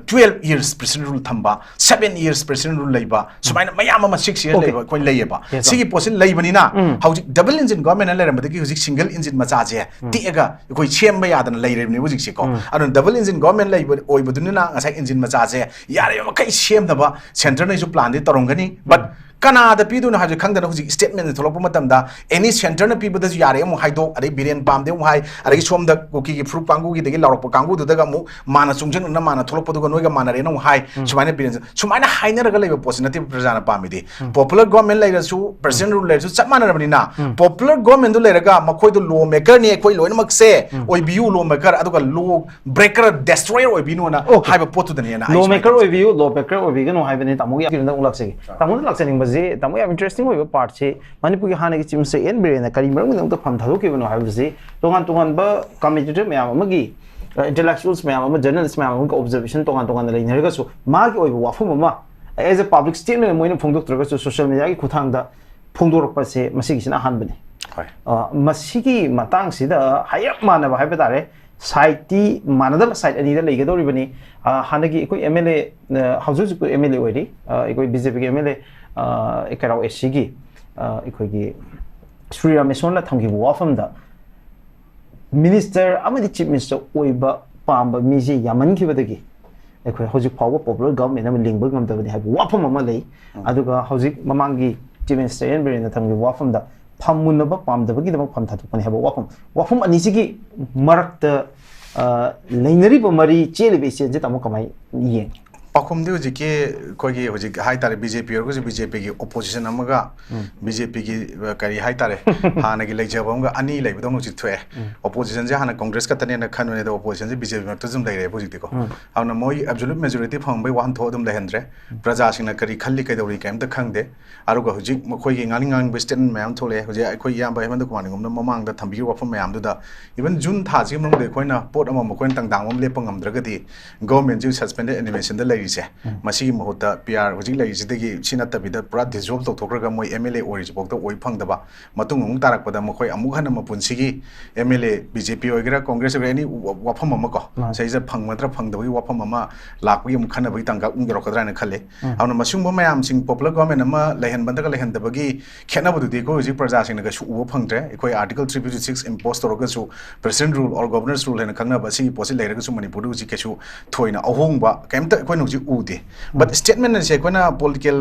twelve years president rule ꯊꯝꯕ, seven years president rule ꯂꯩꯕ, ꯁꯨꯃꯥꯏꯅ ꯃꯌꯥꯝ ꯑꯃ six years Okay. ꯂꯩꯕ ꯑꯩꯈꯣꯏ ꯂꯩꯌꯦꯕ꯫ Yes, sir. ꯁꯤꯒꯤ ꯄꯣꯠꯁꯤ ꯂꯩꯕꯅꯤꯅ ꯍꯧꯖꯤꯛ double engine governmentꯅ ꯂꯩꯔꯝꯕꯗꯒꯤ ꯍꯧꯖꯤꯛ single engine ꯃꯆꯥꯁꯦ ꯇꯦꯛꯑꯒ ꯑꯩꯈꯣꯏ ꯁꯦꯝꯕ ꯌꯥꯗꯅ ꯂꯩꯔꯤꯕꯅꯦ ꯍꯧꯖꯤꯛꯁꯦꯀꯣ꯫ ꯑꯗꯨꯅ double engine government ꯂꯩꯕ ꯑꯣꯏꯕꯗꯨꯅꯤꯅ ꯉꯁꯥꯏ engine ꯃꯆꯥꯁꯦ ꯌꯥꯔꯤꯕ ꯃꯈꯩ ꯁꯦꯝꯅꯕ centreꯅꯁꯨ planꯗꯤ ꯇꯧꯔꯝꯒꯅꯤ꯫ But ꯀꯅꯥꯗ ꯄꯤꯗꯣꯏꯅꯣ ꯍꯥꯏꯕꯁꯦ ꯈꯪꯗꯅ ꯍꯧꯖꯤꯛ statement ꯊꯣꯛꯂꯛꯄ ꯃꯇꯝꯗ any centreꯅ ꯄꯤꯕꯗꯁꯨ ꯌꯥꯔꯦ ꯑꯃꯨꯛ ꯍꯥꯏꯗꯣꯛ, ꯑꯗꯩ ꯕꯤꯔꯦꯟ ꯄꯥꯝꯗꯦ ꯑꯃꯨꯛ ꯍꯥꯏ, ꯑꯗꯒꯤ ꯁꯣꯝꯗ ꯀꯨꯀꯤꯒꯤ ꯐꯨꯔꯨꯞ ꯀꯥꯡꯕꯨꯒꯤꯗꯒꯤ ꯂꯥꯎꯔꯛꯄ ꯀꯥꯡꯕꯨꯗꯨꯗꯒ ꯑꯃꯨꯛ ꯃꯥꯅ ꯆꯨꯡꯁꯤꯟꯅꯅ ꯃꯥꯅ ꯊꯣꯛꯂꯛꯄꯗꯨꯒ ꯅꯣꯏꯒ ꯃꯥꯟꯅꯔꯦꯅ ꯑꯃꯨꯛ ꯍꯥꯏ꯫ ꯁꯨꯃꯥꯏꯅ ꯕꯤꯔꯦꯟ, ꯁꯨꯃꯥꯏꯅ ꯍꯥꯏꯅꯔꯒ ꯂꯩꯕ ꯄꯣꯠꯁꯤ ꯅꯠꯇꯦ ꯄ꯭ꯔꯖꯥꯅ ꯄꯥꯝꯃꯤꯗꯤ꯫ Popular government ꯂꯩꯔꯁꯨ president rule ꯂꯩꯔꯁꯨ ꯆꯞ ꯃꯥꯟꯅꯔꯕꯅꯤꯅ popular governmentꯗꯨ ꯂꯩꯔꯒ ꯃꯈꯣꯏꯗꯨ law makerꯅꯤ, ꯑꯩꯈꯣꯏ ꯂꯣꯏꯅꯃꯛꯁꯦ ꯑꯣꯏꯕꯤꯌꯨ law maker, ꯑꯗꯨꯒ law breaker, destroyer ꯑꯣꯏꯕꯤꯅꯨꯅ Okay. ꯍꯥꯏꯕ ꯄꯣꯠꯇꯨꯗꯅꯦꯅ ꯑꯩ law ꯁꯨꯃꯥꯏꯅ maker ꯈꯟꯖꯩ꯫ ꯑꯣꯏꯕꯤꯌꯨ, law breaker ꯑꯣꯏꯕꯤꯒꯅꯨ ꯍꯥꯏꯕꯅꯤ ꯇꯥꯃꯣꯒꯤ ꯑꯀꯤꯔꯣꯟꯗ ꯑꯃꯨꯛ ꯂꯥꯛꯆꯒꯦ꯫ ꯇꯥꯃꯣꯗ ꯂꯥꯛꯆꯅꯤꯡꯕꯁꯦ, ꯇꯥꯃꯣ ꯌꯥꯝ interesting ꯑꯣꯏꯕ partꯁꯦ ꯃꯅꯤꯄꯨꯔꯒꯤ ꯍꯥꯟꯅꯒꯤ Chief Minister ꯑꯦꯟ ꯕꯤꯔꯦꯟꯅ ꯀꯔꯤ ꯃꯔꯝꯒꯤꯗꯃꯛꯇ ꯐꯝ ꯊꯥꯗꯣꯛꯈꯤꯕꯅꯣ ꯍꯥꯏꯕꯁꯤ ꯇꯣꯉꯥꯟ ꯇꯣꯉꯥꯟꯕ commentator ꯃꯌꯥꯝ ꯑꯃꯒꯤ, intellectuals ꯃꯌꯥꯝ ꯑꯃ, journalist ꯃꯌꯥꯝ ꯑꯃꯒꯤ observation ꯇꯣꯉꯥꯟ ꯇꯣꯉꯥꯟꯅ ꯂꯩꯅꯔꯒꯁꯨ ꯃꯥꯒꯤ ꯑꯣꯏꯕ ꯋꯥꯐꯝ ꯑꯃ as a public statement ꯑꯣꯏꯅ ꯃꯣꯏꯅ ꯐꯣꯡꯗꯣꯛꯇ꯭ꯔꯒꯁꯨ social mediaꯒꯤ ꯈꯨꯠꯊꯥꯡꯗ ꯐꯣꯡꯗꯣꯔꯛꯄꯁꯦ ꯃꯁꯤꯒꯤꯁꯤꯅ ꯑꯍꯥꯟꯕꯅꯤ꯫ ꯍꯣꯏ꯫ ꯑ, ꯃꯁꯤꯒꯤ ꯃꯇꯥꯡꯁꯤꯗ ꯍꯥꯏꯔꯞ ꯃꯥꯟꯅꯕ ꯍꯥꯏꯕ ꯇꯥꯔꯦ, ꯁꯥꯏꯠꯇꯤ ꯃꯥꯟꯅꯗꯕ ꯁꯥꯏꯠ ꯑꯅꯤꯗ ꯂꯩꯒꯗꯧꯔꯤꯕꯅꯤ꯫ ꯑ, ꯍꯥꯟꯅꯒꯤ ꯑꯩꯈꯣꯏ ꯑꯦꯝ ꯑꯦꯜ ꯑꯦ, ꯑ, ꯍꯧꯖꯤꯛ ꯍꯧꯖꯤꯛꯄꯨ ꯑꯦꯝ ꯑꯦꯜ ꯑꯦ ꯑꯣꯏꯔꯤ, ꯑ, ꯑꯩꯈꯣꯏ ꯕꯤ ꯖꯦ ꯄꯤꯒꯤ ꯑꯦꯝ ꯑꯦꯜ ꯑꯦ, ꯑ, ꯀꯩꯔꯥꯎ ꯑꯦꯁ ꯁꯤꯒꯤ, ꯑ, ꯑꯩꯈꯣꯏꯒꯤ ꯁ꯭ꯔꯤ ꯔꯥꯃꯦꯁꯣꯔꯅ ꯊꯝꯈꯤꯕ ꯋꯥꯐꯝꯗ, ꯃꯤꯅꯤꯁꯇꯔ ꯑꯃꯗꯤ ꯆꯤꯐ ꯃꯤꯅꯤꯁꯇꯔ ꯑꯣꯏꯕ ꯄꯥꯝꯕ ꯃꯤꯁꯦ ꯌꯥꯝꯃꯟꯈꯤꯕꯗꯒꯤ ꯑꯩꯈꯣꯏ ꯍꯧꯖꯤꯛ ꯐꯥꯎꯕ ꯄꯣꯄꯨꯂꯔ ꯒꯚꯔꯟꯃꯦꯟ ꯑꯃ ꯂꯤꯡꯕ ꯉꯝꯗꯕꯅꯤ ꯍꯥꯏꯕ ꯋꯥꯐꯝ ꯑꯃ ꯂꯩ꯫ ꯎꯝ꯫ ꯑꯗꯨꯒ ꯍꯧꯖꯤꯛ ꯃꯃꯥꯡꯒꯤ ꯆꯤꯐ ꯃꯤꯅꯤꯁꯇꯔ ꯑꯦꯟ ꯕꯤꯔꯦꯟꯅ ꯊꯝꯈꯤꯕ ꯋꯥꯐꯝꯗ ꯐꯝ ꯃꯨꯟꯅꯕ ꯄꯥꯝꯗꯕꯒꯤꯗꯃꯛ ꯐꯝ ꯊꯥꯗꯣꯛꯄꯅꯤ ꯍꯥꯏꯕ ꯋꯥꯐꯝ, ꯋꯥꯐꯝ ꯑꯅꯤꯁꯤꯒꯤ ꯃꯔꯛꯇ, ꯑ, ꯂꯩꯅꯔꯤꯕ ꯃꯔꯤ, ꯆꯦꯜꯂꯤꯕ ꯏꯆꯦꯜꯁꯦ ꯇꯥꯃꯣ ꯀꯃꯥꯏꯅ ꯌꯦꯡꯉꯤ? ꯄꯥꯎꯈꯨꯝꯗꯤ ꯍꯧꯖꯤꯛꯀꯤ ꯑꯩꯈꯣꯏꯒꯤ ꯍꯧꯖꯤꯛ ꯍꯥꯏꯇꯥꯔꯦ, ꯕꯤ ꯖꯦ ꯄꯤꯒꯤ ꯑꯣꯏꯔꯒꯁꯨ ꯕꯤ ꯖꯦ ꯄꯤꯒꯤ ꯑꯣꯄꯣꯖꯤꯁꯟ ꯑꯃꯒ, ꯎꯝ꯫ ꯕꯤ ꯖꯦ ꯄꯤꯒꯤ, ꯑ, ꯀꯔꯤ ꯍꯥꯏꯇꯥꯔꯦ, ꯍꯥꯟꯅꯒꯤ ꯂꯩꯖꯕ ꯑꯃꯒ ꯑꯅꯤ ꯂꯩꯕꯗꯧꯅ ꯍꯧꯖꯤꯛ ꯊꯣꯛꯑꯦ꯫ ꯎꯝ꯫ ꯑꯣꯄꯣꯖꯤꯁꯟꯁꯦ ꯍꯥꯟꯅ ꯀꯣꯡꯒ꯭ꯔꯦꯁ ꯈꯛꯇꯅꯦꯅ ꯈꯟꯕꯅꯦ, ꯑꯗꯣ ꯑꯣꯄꯣꯖꯤꯁꯟꯁꯦ ꯕꯤ ꯖꯦ ꯄꯤ ꯃꯔꯛꯇ ꯑꯗꯨꯝ ꯂꯩꯔꯦꯕ ꯍꯧꯖꯤꯛꯇꯤꯀꯣ꯫ ꯎꯝ꯫ ꯑꯗꯨꯅ ꯃꯣꯏ ꯑꯦꯕꯁꯣꯂꯨꯠ ꯃꯦꯖꯣꯔꯤꯇꯤ ꯐꯪꯕꯒꯤ ꯋꯥꯍꯟꯊꯣꯛ ꯑꯗꯨꯝ ꯂꯩꯍꯟꯗ꯭ꯔꯦ꯫ ꯎꯝ꯫ ꯄ꯭ꯔꯖꯥꯁꯤꯡꯅ ꯀꯔꯤ ꯈꯜꯂꯤ ꯀꯩꯗꯧꯔꯤ ꯀꯩꯝꯇ ꯈꯪꯗꯦ꯫ ꯑꯗꯨꯒ ꯍꯧꯖꯤꯛ ꯃꯈꯣꯏꯒꯤ ꯉꯥꯡꯅꯤꯡ ꯉꯥꯡꯅꯤꯡꯕ ꯁ꯭ꯇꯦꯠꯃꯦꯟ ꯃꯌꯥꯝ ꯊꯣꯛꯂꯛꯑꯦ꯫ ꯍꯧꯖꯤꯛ ꯑꯩꯈꯣꯏ ꯏꯌꯥꯝꯕ ꯍꯦꯃꯟꯇ ꯀꯨꯃꯥꯔ ꯅꯤꯡꯉꯣꯝꯅ ꯃꯃꯥꯡꯗ ꯊꯝꯕꯤꯈꯤꯕ ꯋꯥꯐꯝ ꯃꯌꯥꯝꯗꯨꯗ, ꯏꯚꯟ ꯖꯨꯟ ꯊꯥꯁꯤꯒꯤ ꯃꯅꯨꯡꯗ ꯑꯩꯈꯣꯏꯅ ꯄꯣꯠ ꯑꯃ ꯃꯈꯣꯏꯅ ꯇꯪꯗꯥꯡ ꯑꯃ ꯂꯦꯞꯄ ꯉꯝꯗ꯭ꯔꯒꯗꯤ, ꯒꯣꯔꯃꯦꯟꯁꯤ ꯁꯁꯄꯦꯟꯗꯦꯗ ꯑꯦꯅꯤꯃꯦꯁꯟꯗ ꯂꯩꯔꯤꯁꯦ, ꯎꯝ꯫ ꯃꯁꯤꯒꯤ ꯃꯍꯨꯠꯇ ꯄꯤ ꯑꯥꯔ ꯍꯧꯖꯤꯛ ꯂꯩꯔꯤꯁꯤꯗꯒꯤ, ꯁꯤ ꯅꯠꯇꯕꯤꯗ ꯄꯨꯔꯥ ꯗꯤꯖꯣꯜꯕ ꯇꯧꯊꯣꯛꯈ꯭ꯔꯒ ꯃꯣꯏ ꯑꯦꯝ ꯑꯦꯜ ꯑꯦ ꯑꯣꯏꯔꯤꯁꯤꯐꯥꯎꯗ ꯑꯣꯏ ꯐꯪꯗꯕ, ꯃꯇꯨꯡ ꯑꯃꯨꯛ ꯇꯥꯔꯛꯄꯗ ꯃꯈꯣꯏ ꯑꯃꯨꯛ ꯍꯟꯅ ꯃꯄꯨꯟꯁꯤꯒꯤ M L A, B J P ꯑꯣꯏꯒꯦꯔꯥ, ꯀꯣꯡꯒ꯭ꯔꯦꯁ ꯑꯣꯏꯒꯦꯔꯥ, ꯑꯦꯅꯤ ꯋꯥꯐꯝ ꯑꯃ ꯀꯣ, ꯃꯥꯅꯤ꯫ ꯁꯤꯗꯩꯁꯤꯗ ꯐꯪꯒꯗ꯭ꯔꯥ ꯐꯪꯗꯕꯒꯤ ꯋꯥꯐꯝ ꯑꯃ ꯂꯥꯛꯄꯒꯤ ꯑꯃꯨꯛ ꯈꯟꯅꯕꯒꯤ ꯇꯥꯡꯀꯛ ꯑꯃꯨꯛ ꯌꯧꯔꯛꯀꯗ꯭ꯔꯥ ꯍꯥꯏꯅ ꯈꯜꯂꯤ꯫ ꯎꯝ꯫ ꯑꯗꯨꯅ ꯃꯁꯤꯒꯨꯝꯕ ꯃꯌꯥꯝꯁꯤꯡ, ꯄꯣꯄꯨꯂꯔ ꯒꯣꯔꯃꯦꯟ ꯑꯃ ꯂꯩꯍꯟꯕ ꯅꯠꯇ꯭ꯔꯒ ꯂꯩꯍꯟꯗꯕꯒꯤ ꯈꯦꯠꯅꯕꯗꯨꯗꯤ ꯑꯩꯈꯣꯏ ꯍꯧꯖꯤꯛ ꯄ꯭ꯔꯖꯥꯁꯤꯡꯅ ꯀꯩꯁꯨ ꯎꯕ ꯐꯪꯗ꯭ꯔꯦ꯫ ꯑꯩꯈꯣꯏ ꯑꯥꯔꯇꯤꯀꯜ ꯊ꯭ꯔꯤ ꯐꯤꯐꯇꯤ ꯁꯤꯛꯁ ꯏꯝꯄꯣꯁ ꯇꯧꯔꯒꯁꯨ, ꯄ꯭ꯔꯦꯁꯤꯗꯦꯟ ꯔꯨꯜ ꯑꯣꯔ ꯒꯣꯕꯔꯅꯔꯁ ꯔꯨꯜ ꯍꯥꯏꯅ ꯈꯪꯅꯕ ꯑꯁꯤꯒꯤ ꯄꯣꯠꯁꯤ ꯂꯩꯔꯒꯁꯨ ꯃꯅꯤꯄꯨꯔꯗ ꯍꯧꯖꯤꯛ ꯀꯩꯁꯨ ꯊꯣꯏꯅ ꯑꯍꯣꯡꯕ ꯀꯩꯝꯇ ꯑꯩꯈꯣꯏꯅ ꯍꯧꯖꯤꯛ ꯎꯗꯦ꯫ But um. ꯁ꯭ꯇꯦꯠꯃꯦꯟ ꯑꯁꯦ ꯑꯩꯈꯣꯏꯅ ꯄꯣꯂꯤꯇꯤꯀꯦꯜ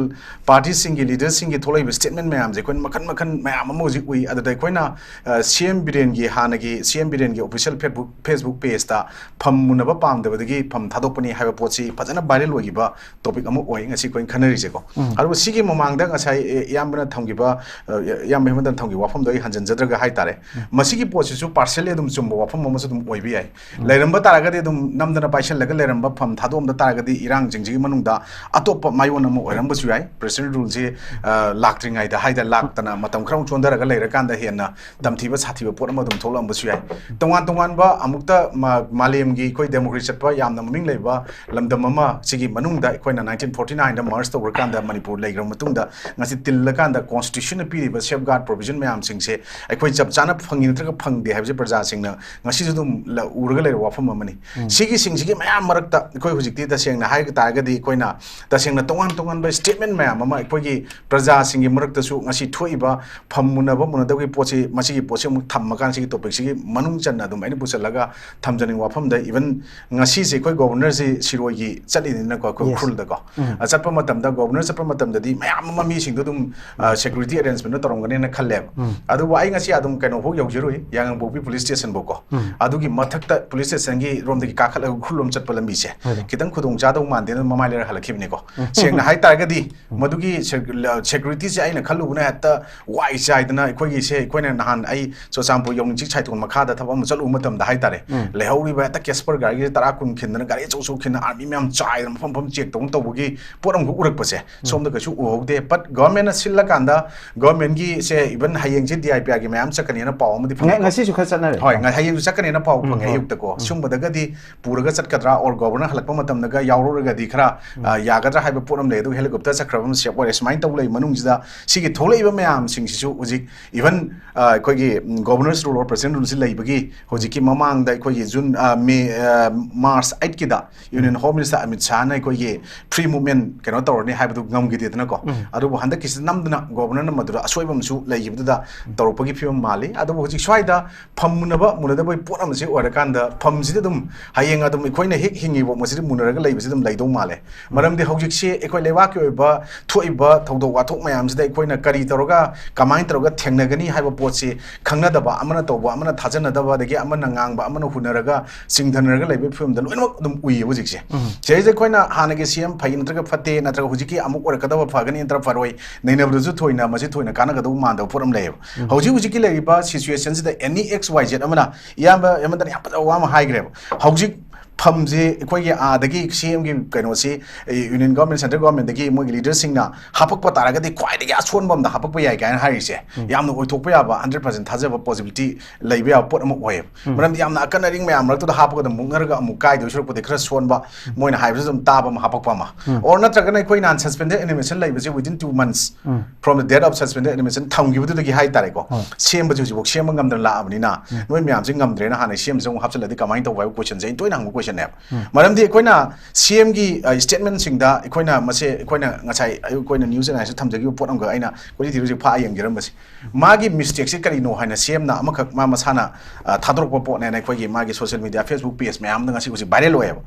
ꯄꯥꯔꯇꯤꯁꯤꯡꯒꯤ ꯂꯤꯗꯔꯁꯤꯡꯒꯤ ꯊꯣꯛꯂꯛꯏꯕ ꯁ꯭ꯇꯦꯠꯃꯦꯟ ꯃꯌꯥꯝꯁꯦ ꯑꯩꯈꯣꯏꯅ ꯃꯈꯟ ꯃꯈꯟ ꯃꯌꯥꯝ ꯑꯃ ꯍꯧꯖꯤꯛ ꯎꯏ꯫ ꯑꯗꯨꯗ ꯑꯩꯈꯣꯏꯅ, ꯑ, ꯁꯤ ꯑꯦꯝ ꯕꯤꯔꯦꯟꯒꯤ, ꯍꯥꯟꯅꯒꯤ ꯁꯤ ꯑꯦꯝ ꯕꯤꯔꯦꯟꯒꯤ ꯑꯣꯐꯤꯁꯤꯌꯦꯜ ꯐꯦꯁꯕꯨꯛ, ꯐꯦꯁꯕꯨꯛ ꯄꯦꯖꯇ ꯐꯝ ꯃꯨꯟꯅꯕ ꯄꯥꯝꯗꯕꯗꯒꯤ ꯐꯝ ꯊꯥꯗꯣꯛꯄꯅꯤ ꯍꯥꯏꯕ ꯄꯣꯠꯁꯤ ꯐꯖꯅ ꯚꯥꯏꯔꯦꯜ ꯑꯣꯏꯈꯤꯕ ꯇꯣꯄꯤꯛ ꯑꯃ ꯑꯣꯏ ꯉꯁꯤ ꯑꯩꯈꯣꯏꯅ ꯈꯟꯅꯔꯤꯁꯦꯀꯣ꯫ ꯎꯝ꯫ ꯑꯗꯨꯒ ꯁꯤꯒꯤ ꯃꯃꯥꯡꯗ ꯉꯁꯥꯏ, ꯑꯦ, ꯏꯌꯥꯝꯕꯅ ꯊꯝꯈꯤꯕ, ꯑ, ꯏꯌꯥꯝꯕ ꯍꯦꯃꯟꯇꯅ ꯊꯝꯈꯤꯕ ꯋꯥꯐꯝꯗꯣ ꯑꯩ ꯍꯟꯖꯤꯟꯖꯗ꯭ꯔꯒ ꯍꯥꯏꯇꯥꯔꯦ꯫ ꯎꯝ꯫ ꯃꯁꯤꯒꯤ ꯄꯣꯠꯁꯤꯁꯨ ꯄꯥꯔꯁꯦꯜꯂꯤ ꯑꯗꯨꯝ ꯆꯨꯝꯕ ꯋꯥꯐꯝ ꯑꯃꯁꯨ ꯑꯗꯨꯝ ꯑꯣꯏꯕ ꯌꯥꯏ꯫ ꯎꯝ꯫ ꯂꯩꯔꯝꯕ ꯇꯥꯔꯒꯗꯤ, ꯑꯗꯨꯝ ꯅꯝꯗꯅ ꯄꯥꯏꯁꯜꯂꯒ ꯂꯩꯔꯝꯕ ꯐꯝ ꯊꯥꯗꯣꯛꯑꯝꯗ ꯇꯥꯔꯒꯗꯤ ꯏꯔꯥꯡ ꯑꯉꯥꯡꯁꯤꯡꯁꯤꯒꯤ ꯃꯅꯨꯡꯗ ꯑꯇꯣꯞꯄ ꯃꯥꯏꯑꯣꯟ ꯑꯃ ꯑꯣꯏꯔꯝꯕꯁꯨ ꯌꯥꯏ꯫ ꯄ꯭ꯔꯦꯁꯤꯗꯦꯟ ꯔꯨꯜꯁꯤ ꯂꯥꯛꯇ꯭ꯔꯤꯉꯩꯗ ꯍꯥꯏꯗ ꯂꯥꯛꯇꯅ ꯃꯇꯝ ꯈꯔ ꯑꯃꯨꯛ ꯆꯣꯟꯊꯔꯒ ꯂꯩꯔꯀꯥꯟꯗ ꯍꯦꯟꯅ ꯇꯝꯊꯤꯕ ꯁꯥꯊꯤꯕ ꯄꯣꯠ ꯑꯃ ꯑꯗꯨꯝ ꯊꯣꯛꯂꯛꯑꯝꯕꯁꯨ ꯌꯥꯏ꯫ ꯇꯣꯉꯥꯟ ꯇꯣꯉꯥꯟꯕ ꯑꯃꯨꯛꯇ ꯃꯥ-, ꯃꯥꯂꯦꯝꯒꯤ ꯑꯩꯈꯣꯏ ꯗꯦꯃꯣꯀ꯭ꯔꯦꯁꯤ ꯆꯠꯄ ꯌꯥꯝꯅ ꯃꯃꯤꯡ ꯂꯩꯕ ꯂꯝꯗꯝ ꯑꯃ ꯁꯤꯒꯤ ꯃꯅꯨꯡꯗ ꯑꯩꯈꯣꯏꯅ ꯅꯥꯏꯟꯇꯤꯟ ꯐꯣꯔꯇꯤ ꯅꯥꯏꯟꯗ ꯃꯔꯖ ꯇꯧꯔꯀꯥꯟꯗ ꯃꯅꯤꯄꯨꯔ ꯂꯩꯈ꯭ꯔꯕ ꯃꯇꯨꯡꯗ ꯉꯁꯤ ꯇꯤꯜꯂꯀꯥꯟꯗ ꯀꯣꯟꯁꯇꯤꯇ꯭ꯌꯨꯁꯟꯅ ꯄꯤꯔꯤꯕ ꯁꯦꯐꯒꯥꯔꯗ ꯄ꯭ꯔꯣꯚꯤꯖꯟ ꯃꯌꯥꯝꯁꯤꯡꯁꯦ ꯑꯩꯈꯣꯏ ꯆꯞ ꯆꯥꯅ ꯐꯪꯉꯤ ꯅꯠꯇ꯭ꯔꯒ ꯐꯪꯗꯦ ꯍꯥꯏꯕꯁꯦ ꯄ꯭ꯔꯖꯥꯁꯤꯡꯅ ꯉꯁꯤꯁꯨ ꯑꯗꯨꯝ ꯂ-, ꯎꯔꯒ ꯂꯩꯔꯕ ꯋꯥꯐꯝ ꯑꯃꯅꯤ꯫ ꯁꯤꯒꯤꯁꯤꯡꯁꯤꯒꯤ ꯃꯌꯥꯝ ꯃꯔꯛꯇ ꯑꯩꯈꯣꯏ ꯍꯧꯖꯤꯛꯇꯤ ꯇꯁꯦꯡꯅ ꯍꯥꯏꯕ ꯇꯥꯔꯒꯗꯤ ꯑꯩꯈꯣꯏꯅ ꯇꯁꯦꯡꯅ ꯇꯣꯉꯥꯟ ꯇꯣꯉꯥꯟꯕ ꯁ꯭ꯇꯦꯠꯃꯦꯟ ꯃꯌꯥꯝ ꯑꯃ ꯑꯩꯈꯣꯏꯒꯤ ꯄ꯭ꯔꯖꯥꯁꯤꯡꯒꯤ ꯃꯔꯛꯇꯁꯨ ꯉꯁꯤ ꯊꯣꯛꯏꯕ ꯐꯝ ꯃꯨꯟꯅꯕ ꯃꯨꯟꯅꯗꯕꯒꯤ ꯄꯣꯠꯁꯤ, ꯃꯁꯤꯒꯤ ꯄꯣꯠꯁꯤ ꯑꯃꯨꯛ ꯊꯝꯃꯀꯥꯟꯗ ꯁꯤꯒꯤ ꯇꯣꯄꯤꯛꯁꯤꯒꯤ ꯃꯅꯨꯡ ꯆꯟꯅ ꯑꯗꯨꯝ ꯑꯩꯅ ꯄꯨꯁꯜꯂꯒ ꯊꯝꯖꯅꯤꯡꯕ ꯋꯥꯐꯝꯗ, ꯏꯚꯟ ꯉꯁꯤꯁꯦ ꯑꯩꯈꯣꯏ ꯒꯣꯕꯔꯅꯔꯁꯤ ꯁꯤꯔꯣꯏꯒꯤ ꯆꯠꯂꯤꯅꯤꯅꯀꯣ, ꯑꯩꯈꯣꯏ ꯎꯈ꯭ꯔꯨꯜꯗꯀꯣ꯫ ꯑ, ꯆꯠꯄ ꯃꯇꯝꯗ, ꯒꯣꯕꯔꯅꯔ ꯆꯠꯄ ꯃꯇꯝꯗꯗꯤ ꯃꯌꯥꯝ ꯑꯃ ꯃꯤꯁꯤꯡꯗꯣ ꯑꯗꯨꯝ, ꯑ, ꯁꯦꯀ꯭ꯌꯨꯔꯤꯇꯤ ꯑꯦꯔꯦꯟꯖꯃꯦꯟꯗꯣ ꯇꯧꯔꯝꯒꯅꯦꯅ ꯈꯜꯂꯦꯕ꯫ ꯑꯗꯨꯕꯨ ꯑꯩ ꯉꯁꯤ ꯑꯗꯨꯝ ꯀꯩꯅꯣꯐꯥꯎ ꯌꯧꯖꯔꯨꯏ, ꯌꯥꯉꯪꯄꯣꯛꯄꯤ ꯄꯨꯂꯤꯁ ꯁ꯭ꯇꯦꯁꯟꯐꯥꯎꯀꯣ꯫ ꯑꯗꯨꯒꯤ ꯃꯊꯛꯇ ꯄꯨꯂꯤꯁ ꯁ꯭ꯇꯦꯁꯟꯒꯤ ꯔꯣꯝꯗꯒꯤ ꯀꯥꯈꯠꯂꯒ ꯎꯈ꯭ꯔꯨꯜ ꯂꯣꯝ ꯆꯠꯄ ꯂꯝꯕꯤꯁꯦ ꯈꯤꯇꯪ ꯈꯨꯗꯣꯡ ꯆꯥꯗꯧ ꯃꯥꯟꯗꯦꯅ ꯃꯃꯥꯏ ꯂꯩꯔ ꯍꯜꯂꯛꯈꯤꯕꯅꯤꯀꯣ꯫ ꯁꯦꯡꯅ ꯍꯥꯏꯇꯥꯔꯒꯗꯤ ꯃꯗꯨꯒꯤ ꯁꯦꯀ꯭ꯌꯨ-, ꯁꯦꯀ꯭ꯌꯨꯔꯤꯇꯤꯁꯦ ꯑꯩꯅ ꯈꯜꯂꯨꯕꯅ ꯍꯦꯛꯇ ꯋꯥꯏ ꯆꯥꯏꯗꯅ, ꯑꯩꯈꯣꯏꯒꯤꯁꯦ, ꯑꯩꯈꯣꯏꯅ ꯅꯍꯥꯟ ꯑꯩ ꯆꯨꯔꯆꯥꯟꯄꯨꯔ ꯌꯧꯅꯤꯡꯆꯤꯛ ꯁꯥꯏꯊꯣꯟ ꯃꯈꯥꯗ ꯊꯕꯛ ꯑꯃ ꯆꯠꯂꯨꯕ ꯃꯇꯝꯗ ꯍꯥꯏꯇꯥꯔꯦ, ꯂꯩꯍꯧꯔꯤꯕ ꯍꯦꯛꯇ ꯀꯦꯁꯄꯔ ꯒꯥꯔꯤꯁꯦ ꯇꯔꯥ ꯀꯨꯟ ꯈꯤꯟꯗꯅ, ꯒꯥꯔꯤ ꯑꯆꯧ ꯑꯆꯧ ꯈꯤꯟꯗꯅ, ꯑꯥꯔꯃꯤ ꯃꯌꯥꯝ ꯆꯥꯏꯗꯅ ꯃꯐꯝ ꯃꯐꯝ ꯆꯦꯛ ꯇꯧꯅ ꯇꯧꯕꯒꯤ ꯄꯣꯠ ꯑꯃꯈꯛ ꯎꯔꯛꯄꯁꯦ ꯁꯣꯝꯗ ꯀꯩꯁꯨ ꯎꯍꯧꯗꯦ꯫ ꯕꯠ ꯒꯚꯔꯟꯃꯦꯟꯅ ꯁꯤꯜꯂꯀꯥꯟꯗ, ꯒꯚꯔꯟꯃꯦꯟꯒꯤꯁꯦ, ꯏꯚꯟ ꯍꯌꯦꯡꯁꯦ ꯗꯤ ꯑꯥꯏ ꯄꯤ ꯑꯥꯔꯒꯤ ꯃꯌꯥꯝ ꯆꯠꯀꯅꯤꯅ ꯄꯥꯎ ꯑꯃꯗꯤ ꯐꯪꯉꯦꯀꯣ꯫ ꯉꯁꯤꯁꯨ ꯈꯔ ꯆꯠꯅꯔꯦ꯫ ꯍꯣꯏ, ꯉ-, ꯍꯌꯦꯡꯁꯨ ꯆꯠꯀꯅꯤꯅ ꯄꯥꯎ ꯐꯪꯉꯦ ꯑꯌꯨꯛꯇꯀꯣ꯫ ꯁꯤꯒꯨꯝꯕꯗꯒꯗꯤ ꯄꯨꯔꯒ ꯆꯠꯀꯗ꯭ꯔꯥ, ꯑꯣꯔ ꯒꯣꯕꯔꯅꯔ ꯍꯜꯂꯛꯄ ꯃꯇꯝꯗꯒ ꯌꯥꯎꯔꯛꯑꯒꯗꯤ ꯈꯔ, ꯑ, ꯌꯥꯒꯗ꯭ꯔꯥ ꯍꯥꯏꯕ ꯄꯣꯠ ꯑꯃ ꯂꯩ꯫ ꯑꯗꯨꯒ ꯍꯦꯂꯤꯀꯣꯞꯇꯔ ꯆꯠꯈ꯭ꯔꯕ ꯑꯃ ꯁꯦꯐ ꯑꯣꯏꯔꯦ꯫ ꯁꯨꯃꯥꯏꯅ ꯇꯧ ꯂꯩ ꯃꯅꯨꯡꯁꯤꯗ ꯁꯤꯒꯤ ꯊꯣꯛꯂꯛꯏꯕ ꯃꯌꯥꯝꯁꯤꯡꯁꯤꯁꯨ ꯍꯧꯖꯤꯛ ꯏꯚꯟ, ꯑ, ꯑꯩꯈꯣꯏꯒꯤ, um, governors rule or president ꯔꯨꯜꯁꯤ ꯂꯩꯕꯒꯤ ꯍꯧꯖꯤꯛꯀꯤ ꯃꯃꯥꯡꯗ ꯑꯩꯈꯣꯏꯒꯤ June, uh, May, uh, March ꯑꯩꯠꯀꯤꯗ ꯌꯨꯅꯤꯌꯟ ꯍꯣꯝ ꯃꯤꯅꯤꯁꯇꯔ ꯑꯃꯤꯠ ꯁꯥꯍꯅ ꯑꯩꯈꯣꯏꯒꯤ ꯐ꯭ꯔꯤ ꯃꯨꯚꯃꯦꯟ ꯀꯩꯅꯣ ꯇꯧꯔꯅꯤ ꯍꯥꯏꯕꯗꯨ ꯉꯝꯈꯤꯗꯦꯗꯅꯀꯣ꯫ ꯑꯗꯨꯕꯨ ꯍꯟꯗꯛꯀꯤꯁꯤ ꯅꯝꯗꯅ ꯒꯣꯕꯔꯅꯔꯅ ꯃꯗꯨꯗ ꯑꯁꯣꯏꯕ ꯑꯃꯁꯨ ꯂꯩꯈꯤꯕꯗꯨꯗ ꯇꯧꯔꯛꯄꯒꯤ ꯐꯤꯕꯝ ꯃꯥꯜꯂꯤ꯫ ꯑꯗꯨꯕꯨ ꯍꯧꯖꯤꯛ ꯁ꯭ꯋꯥꯏꯗ ꯐꯝ ꯃꯨꯟꯅꯕ ꯃꯨꯟꯅꯗꯕꯒꯤ ꯄꯣꯠ ꯑꯃꯁꯤ ꯑꯣꯏꯔꯀꯥꯟꯗ ꯐꯝꯁꯤꯗꯤ ꯑꯗꯨꯝ ꯍꯌꯦꯡ ꯑꯗꯨꯝ ꯑꯩꯈꯣꯏꯅ ꯍꯦꯛ ꯍꯤꯡꯉꯤꯕ ꯃꯁꯤꯗꯤ ꯃꯨꯟꯅꯔꯒ ꯂꯩꯕꯁꯤ ꯑꯗꯨꯝ ꯂꯩꯗꯧ ꯃꯥꯜꯂꯦ꯫ ꯃꯔꯝꯗꯤ ꯍꯧꯖꯤꯛꯁꯤ ꯑꯩꯈꯣꯏ ꯂꯩꯕꯥꯛꯀꯤ ꯑꯣꯏꯕ ꯊꯣꯛꯏꯕ ꯊꯧꯗꯣꯛ ꯋꯥꯊꯣꯛ ꯃꯌꯥꯝꯁꯤꯗ ꯑꯩꯈꯣꯏꯅ ꯀꯔꯤ ꯇꯧꯔꯒ, ꯀꯃꯥꯏꯅ ꯇꯧꯔꯒ ꯊꯦꯡꯅꯒꯅꯤ ꯍꯥꯏꯕ ꯄꯣꯠꯁꯤ ꯈꯪꯅꯗꯕ, ꯑꯃꯅ ꯇꯧꯕ ꯑꯃꯅ ꯊꯥꯖꯅꯗꯕ, ꯑꯗꯒꯤ ꯑꯃꯅ ꯉꯥꯡꯕ ꯑꯃꯅ ꯍꯨꯟꯅꯔꯒ ꯆꯤꯡꯊꯅꯔꯒ ꯂꯩꯕꯒꯤ ꯐꯤꯕꯝꯗ ꯂꯣꯏꯅꯃꯛ ꯑꯗꯨꯝ ꯎꯏꯌꯦꯕ ꯍꯧꯖꯤꯛꯁꯦ꯫ ꯁꯤꯗꯩꯁꯤꯗ ꯑꯩꯈꯣꯏꯅ ꯍꯥꯟꯅꯒꯤ ꯁꯤ ꯑꯦꯝ ꯐꯩ ꯅꯠꯇ꯭ꯔꯒ ꯐꯠꯇꯦ, ꯅꯠꯇ꯭ꯔꯒ ꯍꯧꯖꯤꯛꯀꯤ ꯑꯃꯨꯛ ꯑꯣꯏꯔꯛꯀꯗꯕ ꯐꯒꯅꯤ ꯅꯠꯇ꯭ꯔꯒ ꯐꯔꯣꯏ ꯅꯩꯅꯕꯗꯁꯨ ꯊꯣꯏꯅ, ꯃꯁꯤ ꯊꯣꯏꯅ ꯀꯥꯟꯅꯒꯗꯧꯕ ꯃꯥꯟꯗꯕ ꯄꯣꯠ ꯑꯃ ꯂꯩꯌꯦꯕ꯫ ꯍꯧꯖꯤꯛ ꯍꯧꯖꯤꯛꯀꯤ ꯂꯩꯔꯤꯕ ꯁꯤꯆꯨꯋꯦꯁꯟꯁꯤꯗ ꯑꯦꯅꯤ ꯑꯦꯛꯁ ꯋꯥꯏ ꯖꯦꯠ ꯑꯃꯅ, ꯏꯌꯥꯝꯕ ꯍꯦꯃꯟꯇꯅ ꯌꯥꯝ ꯐꯖꯕ ꯋꯥ ꯑꯃ ꯍꯥꯏꯈ꯭ꯔꯦꯕ꯫ ꯍꯧꯖꯤꯛ ꯐꯝꯁꯤ ꯑꯩꯈꯣꯏꯒꯤ ꯑꯥꯗꯒꯤ ꯁꯤ ꯑꯦꯝꯒꯤ ꯀꯩꯅꯣꯁꯤ ꯌꯨꯅꯤꯌꯟ ꯒꯣꯔꯃꯦꯟ, ꯁꯦꯟꯇ꯭ꯔꯦꯜ ꯒꯣꯔꯃꯦꯟꯗꯒꯤ ꯃꯣꯏꯒꯤ ꯂꯤꯗꯔꯁꯤꯡꯅ ꯍꯥꯄꯛꯄ ꯇꯥꯔꯒꯗꯤ ꯈ꯭ꯋꯥꯏꯗꯒꯤ ꯑꯁꯣꯟꯕ ꯑꯃꯗ ꯍꯥꯄꯛꯄ ꯌꯥꯏ ꯀꯥꯏꯅ ꯍꯥꯏꯔꯤꯁꯦ ꯌꯥꯝꯅ ꯑꯣꯏꯊꯣꯛꯄ ꯌꯥꯕ ꯍꯟꯗ꯭ꯔꯦꯠ ꯄꯥꯔꯁꯦꯟ ꯊꯥꯖꯕ ꯄꯣꯁꯤꯕꯤꯂꯤꯇꯤ ꯂꯩꯕ ꯌꯥꯕ ꯄꯣꯠ ꯑꯃ ꯑꯣꯏꯌꯦꯕ꯫ ꯃꯔꯝꯗꯤ ꯌꯥꯝꯅ ꯑꯀꯟ ꯑꯔꯤꯡ ꯃꯌꯥꯝ ꯃꯔꯛꯇꯨꯗ ꯍꯥꯞꯄꯒ ꯑꯗꯨꯝ ꯃꯨꯛꯅꯔꯒ ꯑꯃꯨꯛ ꯀꯥꯏꯗꯣꯏ ꯁꯔꯨꯛꯄꯨꯗꯤ ꯈꯔ ꯁꯣꯟꯕ, ꯃꯣꯏꯅ ꯍꯥꯏꯕꯁꯨ ꯑꯗꯨꯝ ꯇꯥꯕ ꯑꯃ ꯍꯥꯄꯛꯄ ꯑꯃ꯫ ꯑꯣꯔ ꯅꯠꯇ꯭ꯔꯒꯅ ꯑꯩꯈꯣꯏ ꯅꯍꯥꯟ ꯁꯁꯄꯦꯟꯗꯦꯠ ꯑꯦꯅꯤꯃꯦꯁꯟ ꯂꯩꯕꯁꯦ within two months from the date of suspended animation ꯊꯝꯈꯤꯕꯗꯨꯗꯒꯤ ꯍꯥꯏꯇꯥꯔꯦꯀꯣ, ꯁꯦꯝꯕꯁꯦ ꯍꯧꯖꯤꯛꯐꯥꯎ ꯁꯦꯝꯕ ꯉꯝꯗꯅ ꯂꯥꯛꯑꯕꯅꯤꯅ ꯅꯣꯏ ꯃꯌꯥꯝꯁꯦ ꯉꯝꯗ꯭ꯔꯦꯅ ꯍꯥꯟꯅ ꯁꯦꯝꯕꯁꯦ ꯑꯃꯨꯛ ꯍꯥꯞꯆꯤꯜꯂꯗꯤ ꯀꯃꯥꯏꯅ ꯇꯧꯕ ꯍꯥꯏꯕ ꯀꯣꯏꯁꯟꯁꯦ ꯑꯩꯅ ꯇꯣꯏꯅ ꯍꯪꯕ ꯀꯣꯏꯁꯟꯅꯦꯕ꯫ ꯃꯔꯝꯗꯤ ꯑꯩꯈꯣꯏꯅ ꯁꯤ ꯑꯦꯝꯒꯤ ꯁ꯭ꯇꯦꯠꯃꯦꯟꯁꯤꯡꯗ ꯑꯩꯈꯣꯏꯅ ꯃꯁꯦ ꯑꯩꯈꯣꯏꯅ ꯉꯁꯥꯏ ꯑꯌꯨꯛ ꯑꯩꯈꯣꯏꯅ ꯅ꯭ꯌꯨꯁ ꯑꯦꯅꯥꯂꯥꯏꯁꯤꯁ ꯊꯝꯖꯈꯤꯕ ꯄꯣꯠ ꯑꯃꯈꯛ ꯑꯩꯅ ꯀꯣꯏꯊꯤ ꯊꯤꯔꯨꯁꯦ ꯐꯥ ꯌꯦꯡꯖꯔꯝꯕꯁꯦ꯫ ꯃꯥꯒꯤ ꯃꯤꯁꯇꯦꯛꯁꯦ ꯀꯔꯤꯅꯣ ꯍꯥꯏꯅ ꯁꯤ ꯑꯦꯝꯅ ꯑꯃꯈꯛ ꯃꯥ ꯃꯁꯥꯅ ꯑ, ꯊꯥꯗꯣꯔꯛꯄ ꯄꯣꯠꯅꯦꯅ ꯑꯩꯈꯣꯏꯒꯤ ꯃꯥꯒꯤ ꯁꯣꯁꯤꯌꯦꯜ ꯃꯤꯗꯤꯌꯥ, Facebook ꯄꯦꯖ ꯃꯌꯥꯝꯗ ꯉꯁꯤ ꯍꯧꯖꯤꯛ ꯚꯥꯏꯔꯦꯜ ꯑꯣꯏꯌꯦꯕ꯫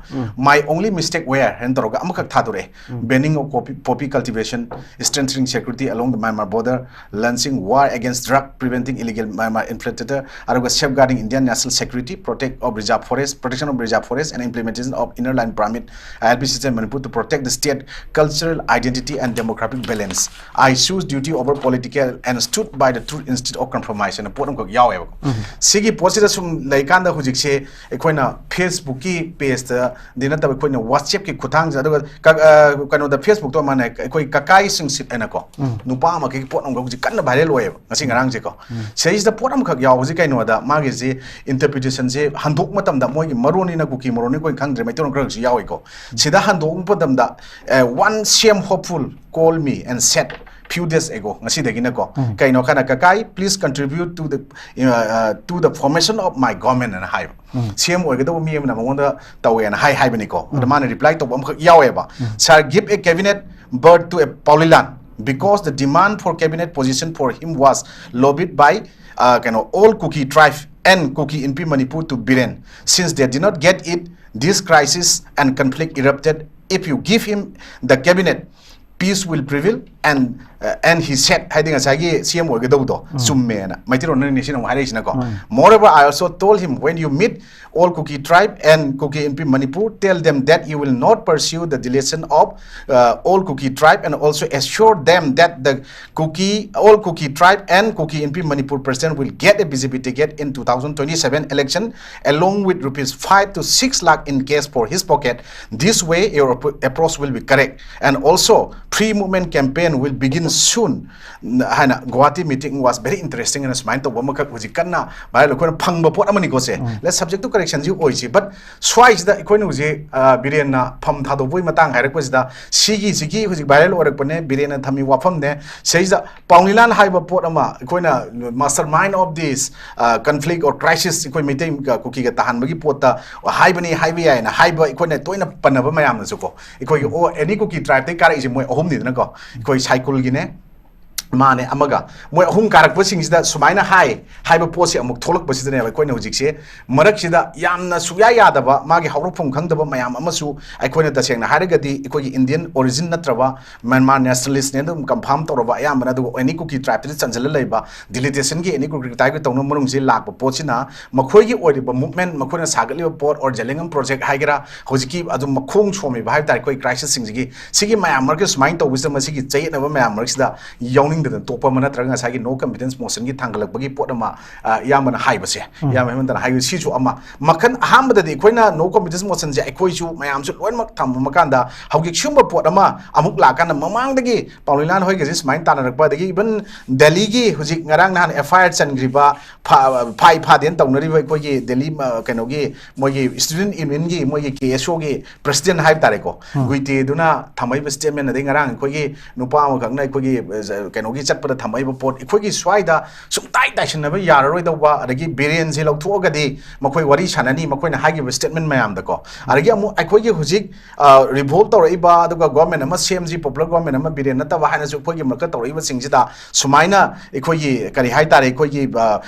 "My only mistake where" ꯍꯥꯏꯅ ꯇꯧꯔꯒ ꯑꯃꯈꯛ ꯊꯥꯗꯣꯔꯛꯑꯦ꯫ "Banning of poppy, poppy cultivation, strengthening security along the Myanmar border, launching war against drug, preventing illegal Myanmar infiltrator, ꯑꯗꯨꯒ safeguarding Indian national security, protect of reserve forest, protection of reserve forest and implementation of inner line permit, I L P system Manipur to protect the state cultural identity and demographic balance. I choose duty over political and stood by the truth instead of compromise" ꯍꯥꯏꯅ ꯄꯣꯠ ꯑꯃꯈꯛ ꯌꯥꯎꯋꯦꯕ꯫ ꯁꯤꯒꯤ ꯄꯣꯠꯁꯤꯗ ꯁꯨꯝ ꯂꯩꯀꯥꯟꯗ ꯍꯧꯖꯤꯛꯁꯦ ꯑꯩꯈꯣꯏꯅ Facebook ꯀꯤ ꯄꯦꯖꯇꯗꯤ ꯅꯠꯇꯕ ꯑꯩꯈꯣꯏꯅ WhatsApp ꯀꯤ ꯈꯨꯠꯊꯥꯡꯁꯤꯗ, ꯑꯗꯨꯒ ꯀ-, ꯑ, ꯀꯩꯅꯣꯗ Facebook ꯇꯣ ꯃꯥꯅ ꯑꯩꯈꯣꯏ ꯀꯀꯥꯏ ꯁꯤꯡꯁꯤꯠ ꯍꯥꯏꯅꯀꯣ, ꯅꯨꯄꯥ ꯑꯃꯈꯛꯀꯤ ꯄꯣꯠ ꯑꯃꯈꯛ ꯍꯧꯖꯤꯛ ꯀꯟꯅ ꯚꯥꯏꯔꯦꯜ ꯑꯣꯏꯌꯦꯕ ꯉꯁꯤ ꯉꯔꯥꯡꯁꯦꯀꯣ꯫ ꯁꯤꯗꯩꯁꯤꯗ ꯄꯣꯠ ꯑꯃꯈꯛ ꯌꯥꯎꯕꯁꯤ ꯀꯩꯅꯣꯗ ꯃꯥꯒꯤꯁꯤ interpretation ꯁꯦ ꯍꯟꯗꯣꯛꯄ ꯃꯇꯝꯗ ꯃꯣꯏꯒꯤ ꯃꯔꯣꯟꯅꯤꯅ ꯀꯨꯀꯤ ꯃꯔꯣꯟꯅꯤ ꯑꯩꯈꯣꯏꯅ ꯈꯪꯗ꯭ꯔꯦ, ꯃꯩꯇꯩꯂꯣꯟ ꯈꯔ ꯈꯔꯁꯨ ꯌꯥꯎꯏꯀꯣ꯫ ꯁꯤꯗ ꯍꯟꯗꯣꯛꯄ ꯃꯇꯝꯗ, ꯑꯦ, "One C M hopeful call me and said few days ago", ꯉꯁꯤꯗꯒꯤꯅꯀꯣ, ꯀꯩꯅꯣ ꯈꯅ ꯀꯀꯥꯏ, "Please contribute to the, uh, uh, to the formation of my government" ꯑꯅ ꯍꯥꯏꯕ꯫ ꯁꯤ ꯑꯦꯝ ꯑꯣꯏꯒꯗꯧꯕ ꯃꯤ ꯑꯃꯅ ꯃꯉꯣꯟꯗ ꯇꯧꯋꯦꯅ ꯍꯥꯏ ꯍꯥꯏꯕꯅꯤꯀꯣ꯫ ꯑꯗ ꯃꯥꯅ ꯔꯤꯄ꯭ꯂꯥꯏ ꯇꯧꯕ ꯑꯃꯈꯛ ꯌꯥꯎꯋꯦꯕ, "Sir, give a cabinet berth to a Paolilan because the demand for cabinet position for him was lobbied by, uh, ꯀꯩꯅꯣ, all Kuki tribe and Kuki Inpi Manipur to Biren. Since they did not get it, this crisis and conflict erupted. If you give him the cabinet, peace will prevail and, and he said ꯍꯥꯏꯗꯤ ꯉꯁꯥꯏꯒꯤ C M ꯑꯣꯏꯒꯗꯧꯕꯗꯣ ꯆꯨꯝꯃꯦꯅ ꯃꯩꯇꯩꯂꯣꯟꯅꯅꯤ ꯁꯤꯅ ꯑꯃꯨꯛ ꯍꯥꯏꯔꯛꯏꯁꯤꯅꯀꯣ. Moreover, I also told him, when you meet all Kuki tribe and Kuki in Manipur, tell them that you will not pursue the deletion of uh, all Kuki tribe and also assure them that the Kuki, all Kuki tribe and Kuki in Manipur president will get a B J P ticket in two thousand twenty-seven election along with rupees five to six lakh in cash for his pocket. This way your appro- approach will be correct. And also, free movement campaign will begin soon. ꯍꯥꯏꯅ Guwahati meeting was very interesting ꯍꯥꯏꯅ ꯁꯨꯃꯥꯏꯅ ꯇꯧꯕ ꯑꯃꯈꯛ ꯍꯧꯖꯤꯛ ꯀꯟꯅ ꯚꯥꯏꯔꯦꯜ ꯑꯩꯈꯣꯏꯅ ꯐꯪꯕ ꯄꯣꯠ ꯑꯃꯅꯤꯀꯣ ꯁꯦ. Let's subject to correction ꯁꯤ ꯑꯣꯏꯁꯤ. But ꯁ꯭ꯋꯥꯏꯁꯤꯗ ꯑꯩꯈꯣꯏꯅ ꯍꯧꯖꯤꯛ ꯑ, ꯕꯤꯔꯦꯟꯅ ꯐꯝ ꯊꯥꯗꯣꯛꯄꯒꯤ ꯃꯇꯥꯡ ꯍꯥꯏꯔꯛꯄꯁꯤꯗ ꯁꯤꯒꯤꯁꯤꯒꯤ ꯍꯧꯖꯤꯛ ꯚꯥꯏꯔꯦꯜ ꯑꯣꯏꯔꯛꯄꯅꯦ, ꯕꯤꯔꯦꯟꯅ ꯊꯝꯃꯤ ꯋꯥꯐꯝꯅꯦ. ꯁꯤꯗꯩꯁꯤꯗ ꯄꯥꯎꯅꯤꯂꯥꯟ ꯍꯥꯏꯕ ꯄꯣꯠ ꯑꯃ ꯑꯩꯈꯣꯏꯅ mastermind of this conflict or crisis ꯑꯩꯈꯣꯏ ꯃꯩꯇꯩ ꯀꯨꯀꯤꯒ ꯇꯥꯍꯟꯕꯒꯤ ꯄꯣꯠꯇ ꯍꯥꯏꯕꯅꯤ ꯍꯥꯏꯕ ꯌꯥꯏꯅ ꯍꯥꯏꯕ ꯑꯩꯈꯣꯏꯅ ꯇꯣꯏꯅ ꯄꯟꯅꯕ ꯃꯌꯥꯝꯅꯁꯨꯀꯣ. ꯑꯩꯈꯣꯏꯒꯤ ꯑꯣ ꯑꯦꯅꯤ ꯀꯨꯀꯤ ꯇ꯭ꯔꯥꯏꯕꯇꯩ ꯀꯥꯔꯛꯏꯁꯦ ꯃꯣꯏ ꯑꯍꯨꯝꯅꯤꯗꯅꯀꯣ. ꯑꯩꯈꯣꯏ ꯁꯥꯏꯀꯨꯜꯒꯤꯅꯦ, ꯃꯥꯅꯦ, ꯑꯃꯒ, ꯃꯣꯏ ꯑꯍꯨꯝ ꯀꯥꯔꯛꯄꯁꯤꯡꯁꯤꯗ ꯁꯨꯃꯥꯏꯅ ꯍꯥꯏ ꯍꯥꯏꯕ ꯄꯣꯠꯁꯦ ꯑꯃꯨꯛ ꯊꯣꯛꯂꯛꯄꯁꯤꯗꯅꯦꯕ ꯑꯩꯈꯣꯏꯅ ꯍꯧꯖꯤꯛꯁꯦ ꯃꯔꯛꯁꯤꯗ ꯌꯥꯝꯅ ꯁꯨꯡꯌꯥ ꯌꯥꯗꯕ, ꯃꯥꯒꯤ ꯍꯧꯔꯛꯐꯝ ꯈꯪꯗꯕ ꯃꯌꯥꯝ ꯑꯃꯁꯨ, ꯑꯩꯈꯣꯏꯅ ꯇꯁꯦꯡꯅ ꯍꯥꯏꯔꯒꯗꯤ ꯑꯩꯈꯣꯏꯒꯤ Indian origin ꯅꯠꯇ꯭ꯔꯕ Myanmar nationalist ꯅꯦ ꯑꯗꯨꯝ confirm ꯇꯧꯔꯕ, ꯑꯌꯥꯝꯕꯅ ꯑꯗꯨꯒ ꯑꯦꯅꯤ ꯀꯨꯀꯤ ꯇ꯭ꯔꯥꯏꯕꯇ ꯆꯟꯁꯤꯜꯂ ꯂꯩꯕ, deletation ꯒꯤ ꯑꯦꯅꯤ ꯀꯨꯀꯤ ꯇ꯭ꯔꯥꯏꯕꯀꯤ ꯇꯧꯅꯕ ꯃꯔꯨꯝꯁꯤ ꯂꯥꯛꯄ ꯄꯣꯠꯁꯤꯅ ꯃꯈꯣꯏꯒꯤ ꯑꯣꯏꯔꯤꯕ movement, ꯃꯈꯣꯏꯅ ꯁꯥꯒꯠꯂꯤꯕ ꯄꯣꯠ, or Zalengam project ꯍꯥꯏꯒꯦꯔꯥ, ꯍꯧꯖꯤꯛꯀꯤ ꯑꯗꯨꯝ ꯃꯈꯣꯡ ꯁꯣꯝꯃꯤꯕ ꯍꯥꯏꯕ ꯇꯥꯔꯦ ꯑꯩꯈꯣꯏ crisis ꯁꯤꯡꯁꯤꯒꯤ, ꯁꯤꯒꯤ ꯃꯌꯥꯝ ꯃꯔꯛꯇ ꯁꯨꯃꯥꯏꯅ ꯇꯧꯕꯁꯤꯗ ꯃꯁꯤꯒꯤ ꯆꯌꯦꯠꯅꯕ ꯃꯌꯥꯝ ꯃꯔꯛꯁꯤꯗ ꯌꯥꯎꯅꯤꯡꯗꯗꯅ ꯇꯣꯛꯄ ꯑꯃ ꯅꯠꯇ꯭ꯔꯒ ꯉꯁꯥꯏꯒꯤ no confidence motion ꯒꯤ ꯊꯥꯡꯒꯠꯂꯛꯄꯒꯤ ꯄꯣꯠ ꯑꯃ, ꯑ, ꯏꯌꯥꯝꯕꯅ ꯍꯥꯏꯕꯁꯦ, ꯏꯌꯥꯝꯕ ꯍꯦꯃꯟꯇꯅ ꯍꯥꯏꯕ ꯁꯤꯁꯨ ꯑꯃ. ꯃꯈꯜ ꯑꯍꯥꯟꯕꯗꯗꯤ ꯑꯩꯈꯣꯏꯅ no confidence motion ꯁꯦ ꯑꯩꯈꯣꯏꯁꯨ ꯃꯌꯥꯝꯁꯨ ꯂꯣꯏꯅꯃꯛ ꯊꯝꯃ ꯀꯥꯟꯗ ꯍꯧꯖꯤꯛ ꯁꯤꯒꯨꯝꯕ ꯄꯣꯠ ꯑꯃ ꯑꯃꯨꯛ ꯂꯥꯛꯀꯥꯟꯗ ꯃꯃꯥꯡꯗꯒꯤ ꯄꯥꯎꯂꯤꯂꯥꯟ ꯍꯣꯏꯒꯁꯦ ꯁꯨꯃꯥꯏꯅ ꯇꯥꯟꯅꯔꯛꯄ, ꯑꯗꯒꯤ even ꯗꯦꯜꯂꯤꯒꯤ ꯍꯧꯖꯤꯛ ꯉꯔꯥꯡ ꯅꯍꯥꯟ F I R ꯆꯟꯈ꯭ꯔꯤꯕ ꯐꯥ-, ꯐꯥꯏ ꯐꯥꯗꯦꯅ ꯇꯧꯅꯔꯤꯕ ꯑꯩꯈꯣꯏꯒꯤ ꯗꯦꯜꯂꯤ, ꯑ, ꯀꯩꯅꯣꯒꯤ ꯃꯣꯏꯒꯤ student union ꯒꯤ ꯃꯣꯏꯒꯤ K S O ꯒꯤ president ꯍꯥꯏꯕ ꯇꯥꯔꯦꯀꯣ, ꯎꯝ. ꯒꯨꯏꯇꯦꯗꯨꯅ ꯊꯝꯃꯛꯏꯕ statement, ꯑꯗꯩ ꯉꯔꯥꯡ ꯑꯩꯈꯣꯏꯒꯤ ꯅꯨꯄꯥ ꯑꯃꯈꯛꯅ ꯑꯩꯈꯣꯏꯒꯤ, ꯑ, ꯀꯩꯅꯣ ꯒꯤ ꯆꯠꯄꯗ ꯊꯝꯃꯛꯏꯕ ꯄꯣꯠ, ꯑꯩꯈꯣꯏꯒꯤ ꯁ꯭ꯋꯥꯏꯗ ꯁꯨꯡꯇꯥꯏ ꯇꯥꯏꯁꯤꯟꯅꯕ ꯌꯥꯔꯔꯣꯏꯗꯧꯕ, ꯑꯗꯒꯤ ꯕꯤꯔꯦꯟꯁꯦ ꯂꯧꯊꯣꯛꯑꯒꯗꯤ ꯃꯈꯣꯏ ꯋꯥꯔꯤ ꯁꯥꯟꯅꯅꯤ, ꯃꯈꯣꯏꯅ ꯍꯥꯏꯈꯤꯕ ꯁ꯭ꯇꯦꯠꯃꯦꯟ ꯃꯌꯥꯝꯗꯀꯣ꯫ ꯑꯗꯒꯤ ꯑꯃꯨꯛ ꯑꯩꯈꯣꯏꯒꯤ ꯍꯧꯖꯤꯛ ꯔꯤꯚꯣꯜ ꯇꯧꯔꯛꯏꯕ, ꯑꯗꯨꯒ ꯒꯣꯔꯃꯦꯟ ꯑꯃ ꯁꯦꯝꯁꯤ, ꯄꯣꯄꯨꯂꯔ ꯒꯣꯔꯃꯦꯟ ꯑꯃ, ꯕꯤꯔꯦꯟ ꯅꯠꯇꯕ ꯍꯥꯏꯅꯁꯨ ꯑꯩꯈꯣꯏꯒꯤ ꯃꯔꯛꯇ ꯇꯧꯔꯛꯏꯕꯁꯤꯡꯁꯤꯗ ꯁꯨꯃꯥꯏꯅ ꯑꯩꯈꯣꯏꯒꯤ, ꯀꯔꯤ ꯍꯥꯏꯇꯥꯔꯦ, ꯑꯩꯈꯣꯏꯒꯤ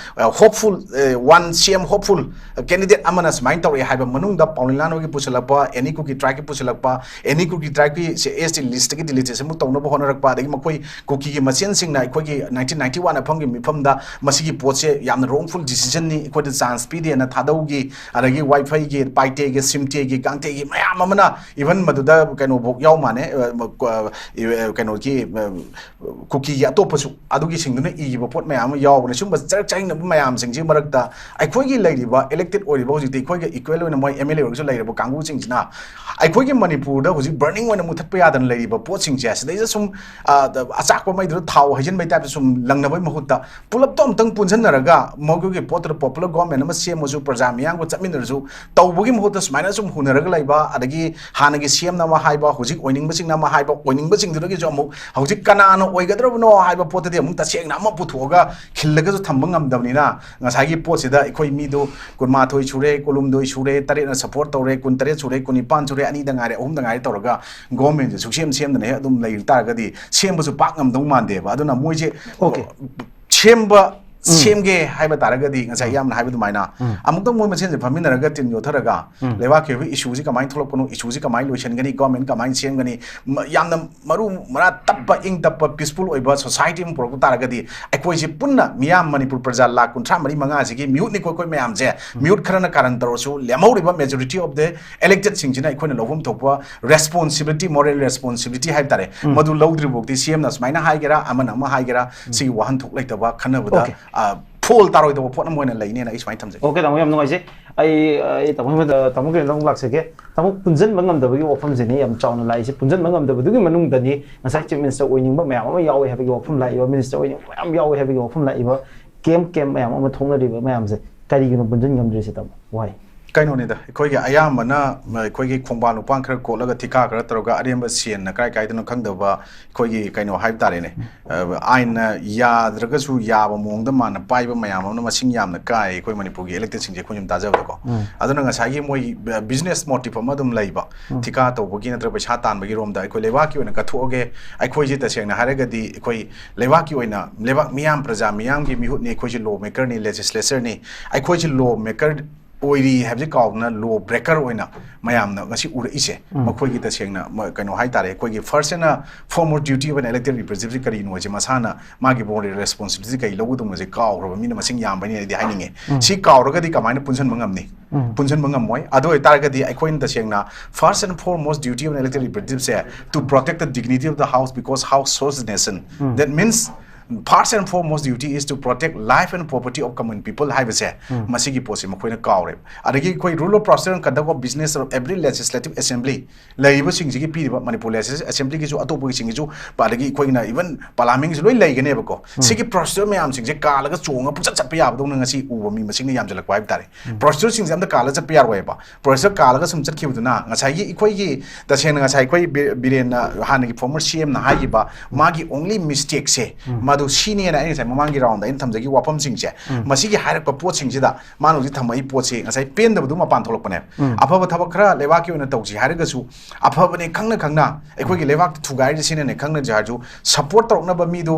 ꯍꯣꯞꯐꯨꯜ, ꯋꯥꯟ ꯁꯤ ꯑꯦꯝ ꯍꯣꯞꯐꯨꯜ ꯀꯦꯟꯗꯤꯗꯦꯠ ꯑꯃꯅ ꯁꯨꯃꯥꯏꯅ ꯇꯧꯔꯛꯑꯦ ꯍꯥꯏꯕ ꯃꯅꯨꯡꯗ ꯄꯥꯎꯂꯤꯂꯥꯟ ꯍꯣꯏꯒꯤ ꯄꯨꯁꯤꯜꯂꯛꯄ, ꯑꯦꯅꯤ ꯀꯨꯀꯤ ꯇ꯭ꯔꯥꯏꯕꯀꯤ ꯄꯨꯁꯤꯜꯂꯛꯄ, ꯑꯦꯅꯤ ꯀꯨꯀꯤ ꯇ꯭ꯔꯥꯏꯕꯀꯤ ꯑꯦꯁ ꯇꯤ ꯂꯤꯁꯇꯒꯤ ꯗꯤꯂꯤꯇꯦꯁꯟꯕꯨ ꯇꯧꯅꯕ ꯍꯣꯠꯅꯔꯛꯄ, ꯑꯗꯒꯤ ꯃꯈꯣꯏ ꯀꯨꯀꯤꯒꯤ ꯃꯁꯦꯟꯁꯤꯡꯅ ꯑꯩꯈꯣꯏꯒꯤ ꯅꯥꯏꯟꯇꯤꯟ ꯅꯥꯏꯟꯇꯤ ꯋꯥꯟ ꯐꯝꯒꯤ ꯃꯤꯐꯝꯗ ꯃꯁꯤꯒꯤ ꯄꯣꯠꯁꯦ ꯌꯥꯝꯅ ꯔꯣꯡꯐꯨꯜ ꯗꯤꯁꯤꯖꯟꯅꯤ, ꯑꯩꯈꯣꯏꯗ ꯆꯥꯟꯁ ꯄꯤꯗꯦꯅ ꯊꯥꯗꯧꯒꯤ, ꯑꯗꯒꯤ ꯋꯥꯏꯐꯩꯒꯤ, ꯄꯥꯏꯇꯦꯒꯤ, ꯁꯤꯝꯇꯦꯒꯤ, ꯀꯥꯡꯇꯦꯒꯤ ꯃꯌꯥꯝ ꯑꯃꯅ, ꯏꯚꯟ ꯃꯗꯨꯗ ꯀꯩꯅꯣꯐꯧ ꯌꯥꯎ ꯃꯥꯅꯦ, ꯑ, ꯃ-, ꯀ-, ꯑ, ꯀꯩꯅꯣꯒꯤ, ꯑ, ꯀꯨꯀꯤꯒꯤ ꯑꯇꯣꯞꯄꯁꯨ ꯑꯗꯨꯒꯤꯁꯤꯡꯗꯨꯅ ꯏꯈꯤꯕ ꯄꯣꯠ ꯃꯌꯥꯝ ꯑꯃ ꯌꯥꯎꯕꯅꯦ꯫ ꯁꯨꯝꯕ ꯆꯔꯛ ꯆꯍꯤꯡꯅꯕ ꯃꯌꯥꯝꯁꯤꯡꯁꯤ ꯃꯔꯛꯇ ꯑꯩꯈꯣꯏꯒꯤ ꯂꯩꯔꯤꯕ ꯏꯂꯦꯛꯇꯦꯠ ꯑꯣꯏꯔꯤꯕ, ꯍꯧꯖꯤꯛꯇꯤ ꯑꯩꯈꯣꯏꯒ ꯏꯀ꯭ꯋꯦꯜ ꯑꯣꯏꯅ ꯃꯣꯏ ꯑꯦꯝ ꯑꯦꯜ ꯑꯦ ꯑꯣꯏꯔꯒꯁꯨ ꯂꯩꯔꯤꯕ ꯀꯥꯡꯕꯨꯁꯤꯡꯁꯤꯅ ꯑꯩꯈꯣꯏꯒꯤ ꯃꯅꯤꯄꯨꯔꯗ ꯍꯧꯖꯤꯛ ꯕꯔꯅꯤꯡ ꯑꯣꯏꯅ ꯃꯨꯊꯠꯄ ꯌꯥꯗꯅ ꯂꯩꯔꯤꯕ ꯄꯣꯠꯁꯤꯡꯁꯦ, ꯁꯤꯗꯩꯗ ꯁꯨꯝ, ꯑ, ꯑꯆꯥꯛꯄ ꯃꯩꯗꯨꯗ ꯊꯥꯎ ꯍꯩꯖꯤꯟꯕꯩ ꯇꯥꯏꯞꯇ ꯁꯨꯝ ꯂꯪꯅꯕꯩ ꯃꯍꯨꯠꯇ ꯄꯨꯂꯞꯇꯣ ꯑꯝꯇꯪ ꯄꯨꯟꯁꯤꯟꯅꯔꯒ ꯃꯈꯣꯏꯒꯤ ꯄꯣꯠꯇꯨꯗ ꯄꯣꯄꯨꯂꯔ ꯒꯣꯔꯃꯦꯟ ꯑꯃ ꯁꯦꯝꯃꯁꯨ, ꯄ꯭ꯔꯖꯥ ꯃꯤꯌꯥꯝꯒ ꯆꯠꯃꯤꯟꯅꯔꯁꯨ, ꯇꯧꯕꯒꯤ ꯃꯍꯨꯠꯇ ꯁꯨꯃꯥꯏꯅ ꯁꯨꯝ ꯍꯨꯟꯅꯔꯒ ꯂꯩꯕ, ꯑꯗꯒꯤ ꯍꯥꯟꯅꯒꯤ ꯁꯤ ꯑꯦꯝꯅ ꯑꯃ ꯍꯥꯏꯕ, ꯍꯧꯖꯤꯛ ꯑꯣꯏꯅꯤꯡꯕꯁꯤꯡꯅ ꯑꯃ ꯍꯥꯏꯕ, ꯑꯣꯏꯅꯤꯡꯕꯁꯤꯡꯗꯨꯗꯒꯤꯁꯨ ꯑꯃꯨꯛ ꯍꯧꯖꯤꯛ ꯀꯅꯥꯅ ꯑꯣꯏꯒꯗ꯭ꯔꯕꯅꯣ ꯍꯥꯏꯕ ꯄꯣꯠꯇꯗꯤ ꯑꯃꯨꯛ ꯇꯁꯦꯡꯅ ꯑꯃ ꯄꯨꯊꯣꯛꯑꯒ ꯈꯤꯜꯂꯒꯁꯨ ꯊꯝꯕ ꯉꯝꯗꯕꯅꯤꯅ, ꯉꯁꯥꯏꯒꯤ ꯄꯣꯠꯁꯤꯗ ꯑꯩꯈꯣꯏ ꯃꯤꯗꯣ ꯀꯨꯟꯃꯥꯊꯣꯏ ꯁꯨꯔꯦ, ꯀꯨꯟꯍꯨꯝꯗꯣꯏ ꯁꯨꯔꯦ, ꯇꯔꯦꯠꯅ ꯁꯞꯄꯣꯔꯠ ꯇꯧꯔꯦ, ꯀꯨꯟꯇꯔꯦꯠ ꯁꯨꯔꯦ, ꯀꯨꯟꯅꯤꯄꯥꯟ ꯁꯨꯔꯦ, ꯑꯅꯤꯗ ꯉꯥꯏꯔꯦ, ꯑꯍꯨꯝꯗ ꯉꯥꯏꯔꯦ ꯇꯧꯔꯒ ꯒꯣꯔꯃꯦꯟꯁꯦ ꯁꯨꯛꯁꯦꯝ ꯁꯦꯝꯗꯅ ꯍꯦꯛ ꯑꯗꯨꯝ ꯂꯩ ꯇꯥꯔꯒꯗꯤ ꯁꯦꯝꯕꯁꯨ ꯄꯥꯛ ꯉꯝꯗꯧ ꯃꯥꯟꯗꯦꯕ꯫ ꯑꯗꯨꯅ ꯃꯣꯏꯁꯦ Okay. ꯁꯦꯝꯕ, ꯎꯝ. ꯁꯦꯝꯒꯦ ꯍꯥꯏꯕ ꯇꯥꯔꯒꯗꯤ, ꯉꯁꯥꯏ ꯎꯝ. ꯌꯥꯝꯅ ꯍꯥꯏꯕ ꯑꯗꯨꯃꯥꯏꯅ, ꯎꯝ. ꯑꯃꯨꯛꯇꯪ ꯃꯣꯏ ꯃꯁꯦꯟꯁꯦ ꯐꯝꯃꯤꯟꯅꯔꯒ ꯇꯤꯝ ꯌꯣꯠꯊꯔꯒ, ꯎꯝ. ꯂꯩꯕꯥꯛꯀꯤ ꯑꯣꯏꯕ ꯏꯁꯨꯁꯤ ꯀꯃꯥꯏꯅ ꯊꯣꯛꯂꯛꯄꯅꯣ, ꯏꯁꯨꯁꯤ ꯀꯃꯥꯏꯅ ꯂꯣꯏꯁꯤꯟꯒꯅꯤ, ꯒꯣꯔꯃꯦꯟ ꯀꯃꯥꯏꯅ ꯁꯦꯝꯒꯅꯤ, ꯃ-, ꯌꯥꯝꯅ ꯃꯔꯨ ꯃꯔꯥ ꯇꯞꯄ, ꯏꯪ ꯇꯞꯄ, ꯄꯤꯁꯐꯨꯜ ꯑꯣꯏꯕ ꯁꯣꯁꯥꯏꯇꯤ ꯑꯃ ꯄꯨꯔꯛꯄ ꯇꯥꯔꯒꯗꯤ, ꯑꯩꯈꯣꯏꯁꯦ ꯄꯨꯟꯅ ꯃꯤꯌꯥꯝ, ꯃꯅꯤꯄꯨꯔ ꯄ꯭ꯔꯖꯥ ꯂꯥꯈ ꯀꯨꯟꯊ꯭ꯔꯥ ꯃꯔꯤ ꯃꯉꯥꯁꯤꯒꯤ ꯃꯤꯍꯨꯠꯅꯤꯀꯣ ꯑꯩꯈꯣꯏ ꯃꯌꯥꯝꯁꯦ꯫ ꯎꯝ. ꯃꯤꯍꯨꯠ ꯈꯔꯅ ꯀꯥꯔꯟ ꯇꯧꯔꯁꯨ, ꯂꯦꯝꯍꯧꯔꯤꯕ majority of the elected ꯁꯤꯡꯁꯤꯅ ꯑꯩꯈꯣꯏꯅ ꯂꯧꯐꯝ ꯊꯣꯛꯄ responsibility, moral responsibility ꯍꯥꯏꯕ ꯇꯥꯔꯦ, ꯎꯝ. ꯃꯗꯨ ꯂꯧꯗ꯭ꯔꯤꯐꯥꯎꯗꯤ ꯁꯤ ꯑꯦꯝꯅ ꯁꯨꯃꯥꯏꯅ ꯍꯥꯏꯒꯦꯔꯥ, ꯑꯃꯅ ꯑꯃ ꯍꯥꯏꯒꯦꯔꯥ, ꯎꯝ. ꯁꯤꯒꯤ ꯋꯥꯍꯟꯊꯣꯛ ꯂꯩꯇꯕ ꯈꯟꯅꯕꯗ, Okay. ꯑ, ꯐꯣꯜ ꯇꯥꯔꯣꯏꯗꯕ ꯄꯣꯠ ꯑꯃ ꯑꯣꯏꯅ ꯂꯩꯅꯦꯅ ꯑꯩ ꯁꯨꯃꯥꯏꯅ ꯊꯝꯖꯒꯦ꯫ Okay, ꯇꯥꯃꯣ, ꯌꯥꯝ ꯅꯨꯡꯉꯥꯏꯖꯩ꯫ ꯑꯩ, ꯑꯩ ꯇꯥꯃꯣ ꯍꯣꯏꯗ, ꯇꯥꯃꯣ ꯀꯩꯅꯣꯗ ꯑꯃꯨꯛ ꯂꯥꯛꯆꯒꯦ꯫ ꯇꯥꯃꯣ, ꯄꯨꯟꯁꯤꯟꯕ ꯉꯝꯗꯕꯒꯤ ꯋꯥꯐꯝꯁꯤꯅꯤ ꯌꯥꯝ ꯆꯥꯎꯅ ꯂꯥꯛꯏꯁꯦ꯫ ꯄꯨꯟꯁꯤꯟꯕ ꯉꯝꯗꯕꯗꯨꯒꯤ ꯃꯅꯨꯡꯗꯅꯤ ꯉꯁꯥꯏ Chief Minister ꯑꯣꯏꯅꯤꯡꯕ ꯃꯌꯥꯝ ꯑꯃ ꯌꯥꯎꯋꯦ ꯍꯥꯏꯕꯒꯤ ꯋꯥꯐꯝ ꯂꯥꯛꯏꯕ, Minister ꯑꯣꯏꯅꯤꯡꯕ ꯃꯌꯥꯝ ꯌꯥꯎꯋꯦ ꯍꯥꯏꯕꯒꯤ ꯋꯥꯐꯝ ꯂꯥꯛꯏꯕ, camp camp ꯃꯌꯥꯝ ꯑꯃ ꯊꯣꯛꯅꯔꯤꯕ ꯃꯌꯥꯝꯁꯦ꯫ ꯀꯔꯤꯒꯤꯅꯣ ꯄꯨꯟꯁꯤꯟ ꯉꯝꯗ꯭ꯔꯤꯁꯦ, ꯇꯥꯃꯣ? Why? ꯀꯩꯅꯣꯅꯤꯗ, ꯑꯩꯈꯣꯏꯒꯤ ꯑꯌꯥꯝꯕꯅ, ꯃ, ꯑꯩꯈꯣꯏꯒꯤ ꯈꯣꯡꯕꯥꯟ ꯂꯨꯄꯥꯟ ꯈꯔ ꯀꯣꯠꯂꯒ ꯊꯤꯀꯥ ꯈꯔ ꯇꯧꯔꯒ ꯑꯔꯦꯝꯕ ꯁꯦꯟꯅ ꯀꯥꯏ ꯀꯥꯏꯗꯅꯣ ꯈꯪꯗꯕ ꯑꯩꯈꯣꯏꯒꯤ ꯀꯩꯅꯣ ꯍꯥꯏꯕ ꯇꯥꯔꯦꯅꯦ, ꯑ, ꯑꯥꯏꯟꯅ ꯌꯥꯗ꯭ꯔꯒꯁꯨ ꯌꯥꯕ ꯃꯑꯣꯡꯗ ꯃꯥꯅ ꯄꯥꯏꯕ ꯃꯌꯥꯝ ꯑꯃꯅ ꯃꯁꯤꯡ ꯌꯥꯝꯅ ꯀꯥꯏ ꯑꯩꯈꯣꯏ ꯃꯅꯤꯄꯨꯔꯒꯤ elected ꯁꯤꯡꯁꯦ ꯑꯩꯈꯣꯏꯅ ꯁꯨꯝ ꯇꯥꯖꯕꯗꯀꯣ꯫ ꯎꯝ꯫ ꯑꯗꯨꯅ ꯉꯁꯥꯏꯒꯤ ꯃꯣꯏ, ꯑ, business motive ꯑꯃ ꯑꯗꯨꯝ ꯂꯩꯕ, ꯎꯝ꯫ ꯊꯤꯀꯥ ꯇꯧꯕꯒꯤ ꯅꯠꯇ꯭ꯔꯒ ꯄꯩꯁꯥ ꯇꯥꯟꯕꯒꯤ ꯔꯣꯝꯗ ꯑꯩꯈꯣꯏ ꯂꯩꯕꯥꯛꯀꯤ ꯑꯣꯏꯅ ꯀꯠꯊꯣꯛꯑꯒꯦ, ꯑꯩꯈꯣꯏꯁꯦ ꯇꯁꯦꯡꯅ ꯍꯥꯏꯔꯒꯗꯤ ꯑꯩꯈꯣꯏ ꯂꯩꯕꯥꯛꯀꯤ ꯑꯣꯏꯅ ꯂꯩꯕꯥꯛ ꯃꯤꯌꯥꯝ, ꯄ꯭ꯔꯖꯥ ꯃꯤꯌꯥꯝꯒꯤ ꯃꯤꯍꯨꯠꯅꯤ, ꯑꯩꯈꯣꯏꯁꯦ law makerꯅꯤ, legislatorꯅꯤ, ꯑꯩꯈꯣꯏꯁꯦ law maker ꯑꯣꯏꯔꯤ ꯍꯥꯏꯕꯁꯤ ꯀꯥꯎꯗꯅ law breaker ꯑꯣꯏꯅ ꯃꯌꯥꯝꯅ ꯉꯁꯤ ꯎꯔꯛꯏꯁꯦ꯫ ꯎꯝ꯫ ꯃꯈꯣꯏꯒꯤ ꯇꯁꯦꯡꯅ ꯃ-, ꯀꯩꯅꯣ ꯍꯥꯏꯇꯥꯔꯦ, ꯑꯩꯈꯣꯏꯒꯤ first and foremost duty of an elected representative ꯀꯔꯤꯅꯣ ꯍꯥꯏꯁꯦ ꯃꯁꯥꯅ ꯃꯥꯒꯤ ꯕꯣꯟꯒꯤ responsibility ꯀꯔꯤ ꯂꯧꯒꯗꯕꯅꯣꯁꯦ ꯀꯥꯎꯈ꯭ꯔꯕ ꯃꯤꯅ ꯃꯁꯤꯡ ꯌꯥꯝꯕꯅꯤ ꯑꯩꯗꯤ ꯍꯥꯏꯅꯤꯡꯉꯦ꯫ ꯎꯝ꯫ ꯁꯤ ꯀꯥꯎꯔꯒꯗꯤ ꯀꯃꯥꯏꯅ ꯄꯨꯟꯁꯤꯟꯕ ꯉꯝꯅꯤ? ꯎꯝ꯫ ꯄꯨꯟꯁꯤꯟꯕ ꯉꯝꯃꯣꯏ꯫ ꯑꯗꯨ ꯑꯣꯏꯇꯥꯔꯒꯗꯤ ꯑꯩꯈꯣꯏꯅ ꯇꯁꯦꯡꯅ first and foremost duty of an elected representativeꯁꯦ to protect the dignity of the house, because house serves the nation. Um. That means first and foremost duty is to protect life and property of common people ꯍꯥꯏꯕꯁꯦ, ꯎꯝ꯫ ꯃꯁꯤꯒꯤ ꯄꯣꯠꯁꯦ ꯃꯈꯣꯏꯅ ꯀꯥꯎꯔꯦꯕ꯫ ꯑꯗꯒꯤ ꯑꯩꯈꯣꯏ rule of procedure and conduct of business of every legislative assembly ꯂꯩꯔꯤꯕꯁꯤꯡꯁꯤꯒꯤ ꯄꯤꯔꯤꯕ ꯃꯅꯤꯄꯨꯔ legislative assemblyꯒꯤꯁꯨ ꯑꯇꯣꯞꯄꯒꯤꯁꯤꯡꯒꯤꯁꯨ, ꯑꯗꯒꯤ ꯑꯩꯈꯣꯏꯅ even parliamentꯒꯤꯁꯨ ꯂꯣꯏ ꯂꯩꯒꯅꯦꯕꯀꯣ꯫ ꯎꯝ꯫ ꯁꯤꯒꯤ procedure ꯃꯌꯥꯝꯁꯤꯡꯁꯦ ꯀꯥꯜꯂꯒ ꯆꯣꯡꯉ ꯄꯨꯡꯆꯠ ꯆꯠꯄ ꯌꯥꯕꯗꯧꯅ ꯉꯁꯤ ꯎꯕ ꯃꯤ ꯃꯁꯤꯡꯅ ꯌꯥꯝꯁꯤꯜꯂꯛꯄ ꯍꯥꯏꯕ ꯇꯥꯔꯦ꯫ ꯎꯝ꯫ Procedureꯁꯤꯡꯁꯦ ꯑꯝꯇ ꯀꯥꯜꯂ ꯆꯠꯄ ꯌꯥꯔꯣꯏꯕ꯫ Procedureꯁꯦ ꯀꯥꯜꯂꯒ ꯁꯨꯝ ꯆꯠꯈꯤꯕꯗꯨꯅ ꯉꯁꯥꯏꯒꯤ ꯑꯩꯈꯣꯏꯒꯤ, ꯇꯁꯦꯡꯅ ꯉꯁꯥꯏ ꯑꯩꯈꯣꯏ ꯕꯤ-, ꯕꯤꯔꯦꯟꯅ, ꯍꯥꯟꯅꯒꯤ former CMꯅ ꯍꯥꯏꯈꯤꯕ ꯃꯥꯒꯤ only mistakeꯁꯦ, ꯎꯝ꯫ ꯃꯗꯨ ꯁꯤꯅꯦꯅ ꯑꯩ ꯉꯁꯥꯏ ꯃꯃꯥꯡꯒꯤ roundꯗ ꯑꯩꯅ ꯊꯝꯖꯈꯤꯕ ꯋꯥꯐꯝꯁꯤꯡꯁꯦ, ꯎꯝ꯫ ꯃꯁꯤꯒꯤ ꯍꯥꯏꯔꯛꯄ ꯄꯣꯠꯁꯤꯡꯁꯤꯗ ꯃꯥꯅ ꯍꯧꯖꯤꯛ ꯊꯝꯃꯛꯏ ꯄꯣꯠꯁꯤ ꯉꯁꯥꯏ ꯄꯦꯟꯗꯕꯗꯨ ꯃꯄꯥꯟ ꯊꯣꯛꯂꯛꯄꯅꯦꯕ꯫ ꯎꯝ꯫ ꯑꯐꯕ ꯊꯕꯛ ꯈꯔ ꯂꯩꯕꯥꯛꯀꯤ ꯑꯣꯏꯅ ꯇꯧꯁꯤ ꯍꯥꯏꯔꯒꯁꯨ, ꯑꯐꯕꯅꯦ ꯈꯪꯅ ꯈꯪꯅ ꯑꯩꯈꯣꯏꯒꯤ ꯂꯩꯕꯥꯛꯇ ꯊꯨꯒꯥꯏꯔꯤꯁꯦ ꯁꯤꯅꯅꯦ ꯈꯪꯅꯁꯦ ꯍꯥꯏꯔꯁꯨ, support ꯇꯧꯔꯛꯅꯕ ꯃꯤꯗꯨ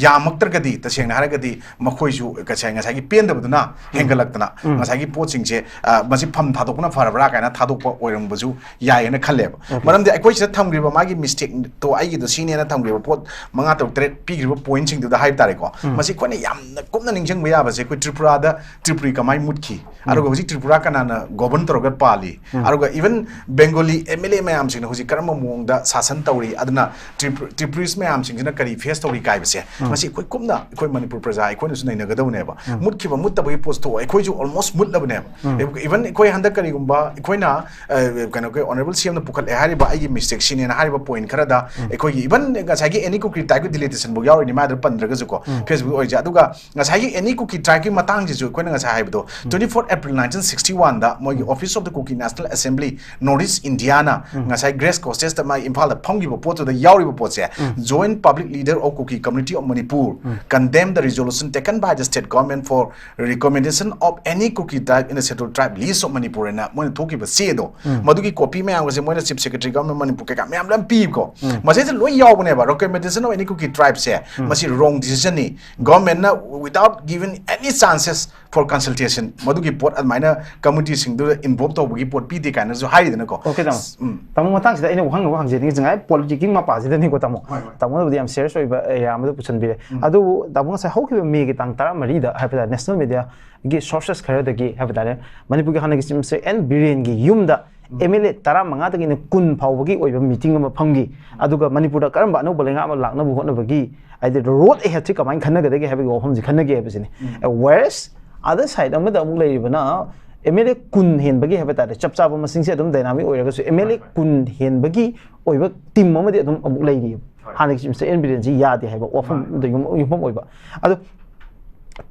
ꯌꯥꯝꯃꯛꯇ꯭ꯔꯒꯗꯤ, ꯇꯁꯦꯡꯅ ꯍꯥꯏꯔꯒꯗꯤ ꯃꯈꯣꯏꯁꯨ ꯉꯁꯥꯏ, ꯉꯁꯥꯏꯒꯤ ꯄꯦꯟꯗꯕꯗꯨꯅ ꯎꯝ꯫ ꯍꯦꯟꯒꯠꯂꯛꯇꯅ ꯎꯝ꯫ ꯉꯁꯥꯏꯒꯤ ꯄꯣꯠꯁꯤꯡꯁꯦ, ꯑ, ꯃꯁꯤ ꯐꯝ ꯊꯥꯗꯣꯛꯄꯅ ꯐꯔꯕ꯭ꯔꯥ ꯀꯥꯏꯅ ꯊꯥꯗꯣꯛꯄ ꯑꯣꯏꯔꯝꯕꯁꯨ ꯌꯥꯏꯌꯦꯅ ꯈꯜꯂꯦꯕ꯫ Okay꯫ ꯃꯔꯝꯗꯤ ꯑꯩꯈꯣꯏ ꯁꯤꯗ ꯊꯝꯈ꯭ꯔꯤꯕ ꯃꯥꯒꯤ mistakeꯇꯣ, ꯑꯩꯒꯤꯗꯣ ꯁꯤꯅꯦꯅ ꯊꯝꯈ꯭ꯔꯤꯕ ꯄꯣꯠ ꯃꯉꯥ, ꯇꯔꯨꯛ, ꯇꯔꯦꯠ ꯄꯤꯈ꯭ꯔꯤꯕ pointꯁꯤꯡꯗꯨꯗ ꯍꯥꯏꯕ ꯇꯥꯔꯦꯀꯣ, ꯎꯝ꯫ ꯃꯁꯤ ꯑꯩꯈꯣꯏꯅ ꯌꯥꯝꯅ ꯀꯨꯞꯅ ꯅꯤꯡꯁꯤꯡꯕ ꯌꯥꯕꯁꯦ ꯑꯩꯈꯣꯏ ꯇ꯭ꯔꯤꯄꯨꯔꯥꯗ ꯇ꯭ꯔꯤꯄꯨꯔꯤ ꯀꯃꯥꯏꯅ ꯃꯨꯠꯈꯤ, ꯎꯝ꯫ ꯑꯗꯨꯒ ꯍꯧꯖꯤꯛ ꯇ꯭ꯔꯤꯄꯨꯔꯥ ꯀꯅꯥꯅ govern ꯇꯧꯔꯒ ꯄꯥꯜꯂꯤ, ꯎꯝ꯫ ꯑꯗꯨꯒ even Bengali MLA ꯃꯌꯥꯝꯁꯤꯡꯅ ꯍꯧꯖꯤꯛ ꯀꯔꯝꯕ ꯃꯑꯣꯡꯗ ꯁꯥꯁꯟ ꯇꯧꯔꯤ, ꯑꯗꯨꯅ ꯇ꯭ꯔꯤꯄꯨ-, Tripuris ꯃꯌꯥꯝꯁꯤꯡꯁꯤꯅ ꯀꯔꯤ face ꯇꯧꯔꯤ ꯀꯥꯏꯕꯁꯦ, ꯎꯝ꯫ ꯃꯁꯤ ꯑꯩꯈꯣꯏ ꯀꯨꯞꯅ ꯑꯩꯈꯣꯏ ꯃꯅꯤꯄꯨꯔ ꯄ꯭ꯔꯖꯥ ꯑꯩꯈꯣꯏꯅꯁꯨ ꯅꯩꯅꯒꯗꯧꯅꯦꯕ꯫ ꯎꯝ꯫ ꯃꯨꯠꯈꯤꯕ ꯃꯨꯠꯇꯕꯒꯤ ꯄꯣꯠꯇꯣ ꯑꯩꯈꯣꯏꯁꯨ almost ꯃꯨꯠꯂꯕꯅꯦꯕ꯫ ꯎꯝ꯫ Even ꯑꯩꯈꯣꯏ ꯍꯟꯗꯛ ꯀꯔꯤꯒꯨꯝꯕ ꯑꯩꯈꯣꯏꯅ, ꯑ, ꯀꯩꯅꯣ, ꯑꯩꯈꯣꯏ honourable CMꯅ ꯄꯨꯈꯠꯂꯦ ꯍꯥꯏꯔꯤꯕ ꯑꯩꯒꯤ mistake ꯁꯤꯅꯦꯅ ꯍꯥꯏꯔꯤꯕ point ꯈꯔꯗ ꯎꯝ꯫ ꯑꯩꯈꯣꯏꯒꯤ even ꯉꯁꯥꯏꯒꯤ ꯑꯦꯅꯤ ꯀꯨꯀꯤ tribeꯀꯤ delimitation ꯐꯥꯎ ꯌꯥꯎꯔꯤꯅꯤ ꯃꯥꯗ ꯅꯠꯇ꯭ꯔꯒꯁꯨ ꯀꯣ, Facebook ꯑꯣꯏꯖꯩ꯫ ꯑꯗꯨꯒ ꯉꯁꯥꯏꯒꯤ Any Kuki Tribe ꯀꯤ ꯃꯇꯥꯡꯁꯤꯁꯨ ꯑꯩꯈꯣꯏꯅ ꯉꯁꯥꯏ ꯍꯥꯏꯕꯗꯣ, twenty four April nineteen sixty one ꯗ ꯃꯣꯏꯒꯤ Office of the Kuki National Assembly, North East India ꯅ ꯉꯁꯥꯏ Grace Cottageꯇ ꯃꯥꯒꯤ ꯏꯝꯐꯥꯜꯗ ꯐꯝꯈꯤꯕ ꯄꯣꯠꯇꯨꯗ ꯌꯥꯎꯔꯤꯕ ꯄꯣꯠꯁꯦ, Joint Public Leader of Kuki Community of Manipur condemn the resolution taken by the state government for recommendation of any Kuki tribe in the Scheduled Tribe list of Manipur ꯍꯥꯏꯅ ꯃꯣꯏꯅ ꯊꯣꯛꯈꯤꯕ ꯆꯦꯗꯣ, ꯃꯗꯨꯒꯤ copy ꯃꯌꯥꯝꯒꯁꯦ ꯃꯣꯏꯅ Chief Secretary, Government Manipur ꯀꯩꯀꯥ ꯃꯌꯥꯝ ꯂꯣꯏ ꯄꯤꯕꯀꯣ꯫ ꯃꯁꯤꯗ ꯂꯣꯏ ꯌꯥꯎꯕꯅꯦꯕ, recommendation of any Kuki tribe ꯁꯦ꯫ ꯃꯁꯤ wrong decision ꯅꯤ꯫ Government ꯅ without giving any chances for consultation, ꯃꯗꯨꯒꯤ ꯄꯣꯠ ꯑꯗꯨꯃꯥꯏꯅ committee ꯁꯤꯡꯗꯨꯗ involve ꯇꯧꯕꯒꯤ ꯄꯣꯠ ꯄꯤꯗꯦ ꯀꯥꯏꯅꯁꯨ ꯍꯥꯏꯔꯤꯗꯅꯀꯣ꯫ Okay, ꯇꯥꯃꯣ꯫ ꯎꯝ꯫ ꯇꯥꯃꯣ, ꯃꯇꯥꯡꯁꯤꯗ ꯑꯩꯅ ꯋꯥꯍꯪ ꯑꯃ ꯍꯪꯖꯅꯤꯡꯉꯤꯁꯦ, ꯉꯥꯏ politics ꯀꯤ ꯃꯄꯥꯁꯤꯗꯅꯤꯀꯣ, ꯇꯥꯃꯣ꯫ ꯍꯣꯏ, ꯍꯣꯏ꯫ ꯇꯥꯃꯣꯅꯕꯨꯗꯤ ꯌꯥꯝ serious ꯑꯣꯏꯕ area ꯑꯃꯗ ꯄꯨꯁꯟꯕꯤꯔꯦ꯫ ꯑꯗꯨꯕꯨ ꯇꯥꯃꯣ, ꯉꯁꯥꯏ ꯍꯧꯈꯤꯕ May ꯒꯤ ꯇꯥꯡ ꯇꯔꯥꯃꯔꯤꯗ ꯍꯥꯏꯕ ꯇꯥꯔꯦ, national media ꯒꯤ sources ꯈꯔꯗꯒꯤ ꯍꯥꯏꯕ ꯇꯥꯔꯦ, ꯃꯅꯤꯄꯨꯔꯒꯤ ꯍꯥꯟꯅꯒꯤ Chief Minister N ꯕꯤꯔꯦꯟꯒꯤ ꯌꯨꯝꯗ M L A ꯇꯔꯥꯃꯉꯥꯗꯒꯤꯅ ꯀꯨꯟ ꯐꯥꯎꯕꯒꯤ ꯑꯣꯏꯕ meeting ꯑꯃ ꯐꯝꯈꯤ꯫ ꯑꯗꯨꯒ ꯃꯅꯤꯄꯨꯔꯗ ꯀꯔꯝꯕ ꯑꯅꯧꯕ ꯂꯩꯉꯥꯛ ꯑꯃ ꯂꯥꯛꯅꯕ ꯍꯣꯠꯅꯕꯒꯤ, ꯍꯥꯏꯗꯤ, road ahead ꯁꯤ ꯀꯃꯥꯏꯅ ꯈꯟꯅꯒꯗꯒꯦ ꯍꯥꯏꯕꯒꯤ ꯋꯥꯐꯝꯁꯤ ꯈꯟꯅꯒꯦ ꯍꯥꯏꯕꯁꯤꯅꯤ꯫ Whereas other side ꯑꯃꯗ ꯑꯃꯨꯛ ꯂꯩꯔꯤꯕꯅ M L A ꯀꯨꯟ ꯍꯦꯟꯕꯒꯤ ꯍꯥꯏꯕ ꯇꯥꯔꯦ, ꯆꯞ ꯆꯥꯕ ꯃꯁꯤꯡꯁꯦ ꯑꯗꯨꯝ dynamic ꯑꯣꯏꯔꯒꯁꯨ, M L A ꯀꯨꯟ ꯍꯦꯟꯕꯒꯤ ꯑꯣꯏꯕ team ꯑꯃꯗꯤ ꯑꯗꯨꯝ ꯑꯃꯨꯛ ꯂꯩꯔꯤꯑꯕ꯫ ꯍꯥꯟꯅꯒꯤ Chief Minister N ꯕꯤꯔꯦꯟꯁꯤ ꯌꯥꯗꯦ ꯍꯥꯏꯕ ꯋꯥꯐꯝꯗ ꯌꯨꯝ-, ꯌꯨꯝꯐꯝ ꯑꯣꯏꯕ꯫ ꯑꯗꯣ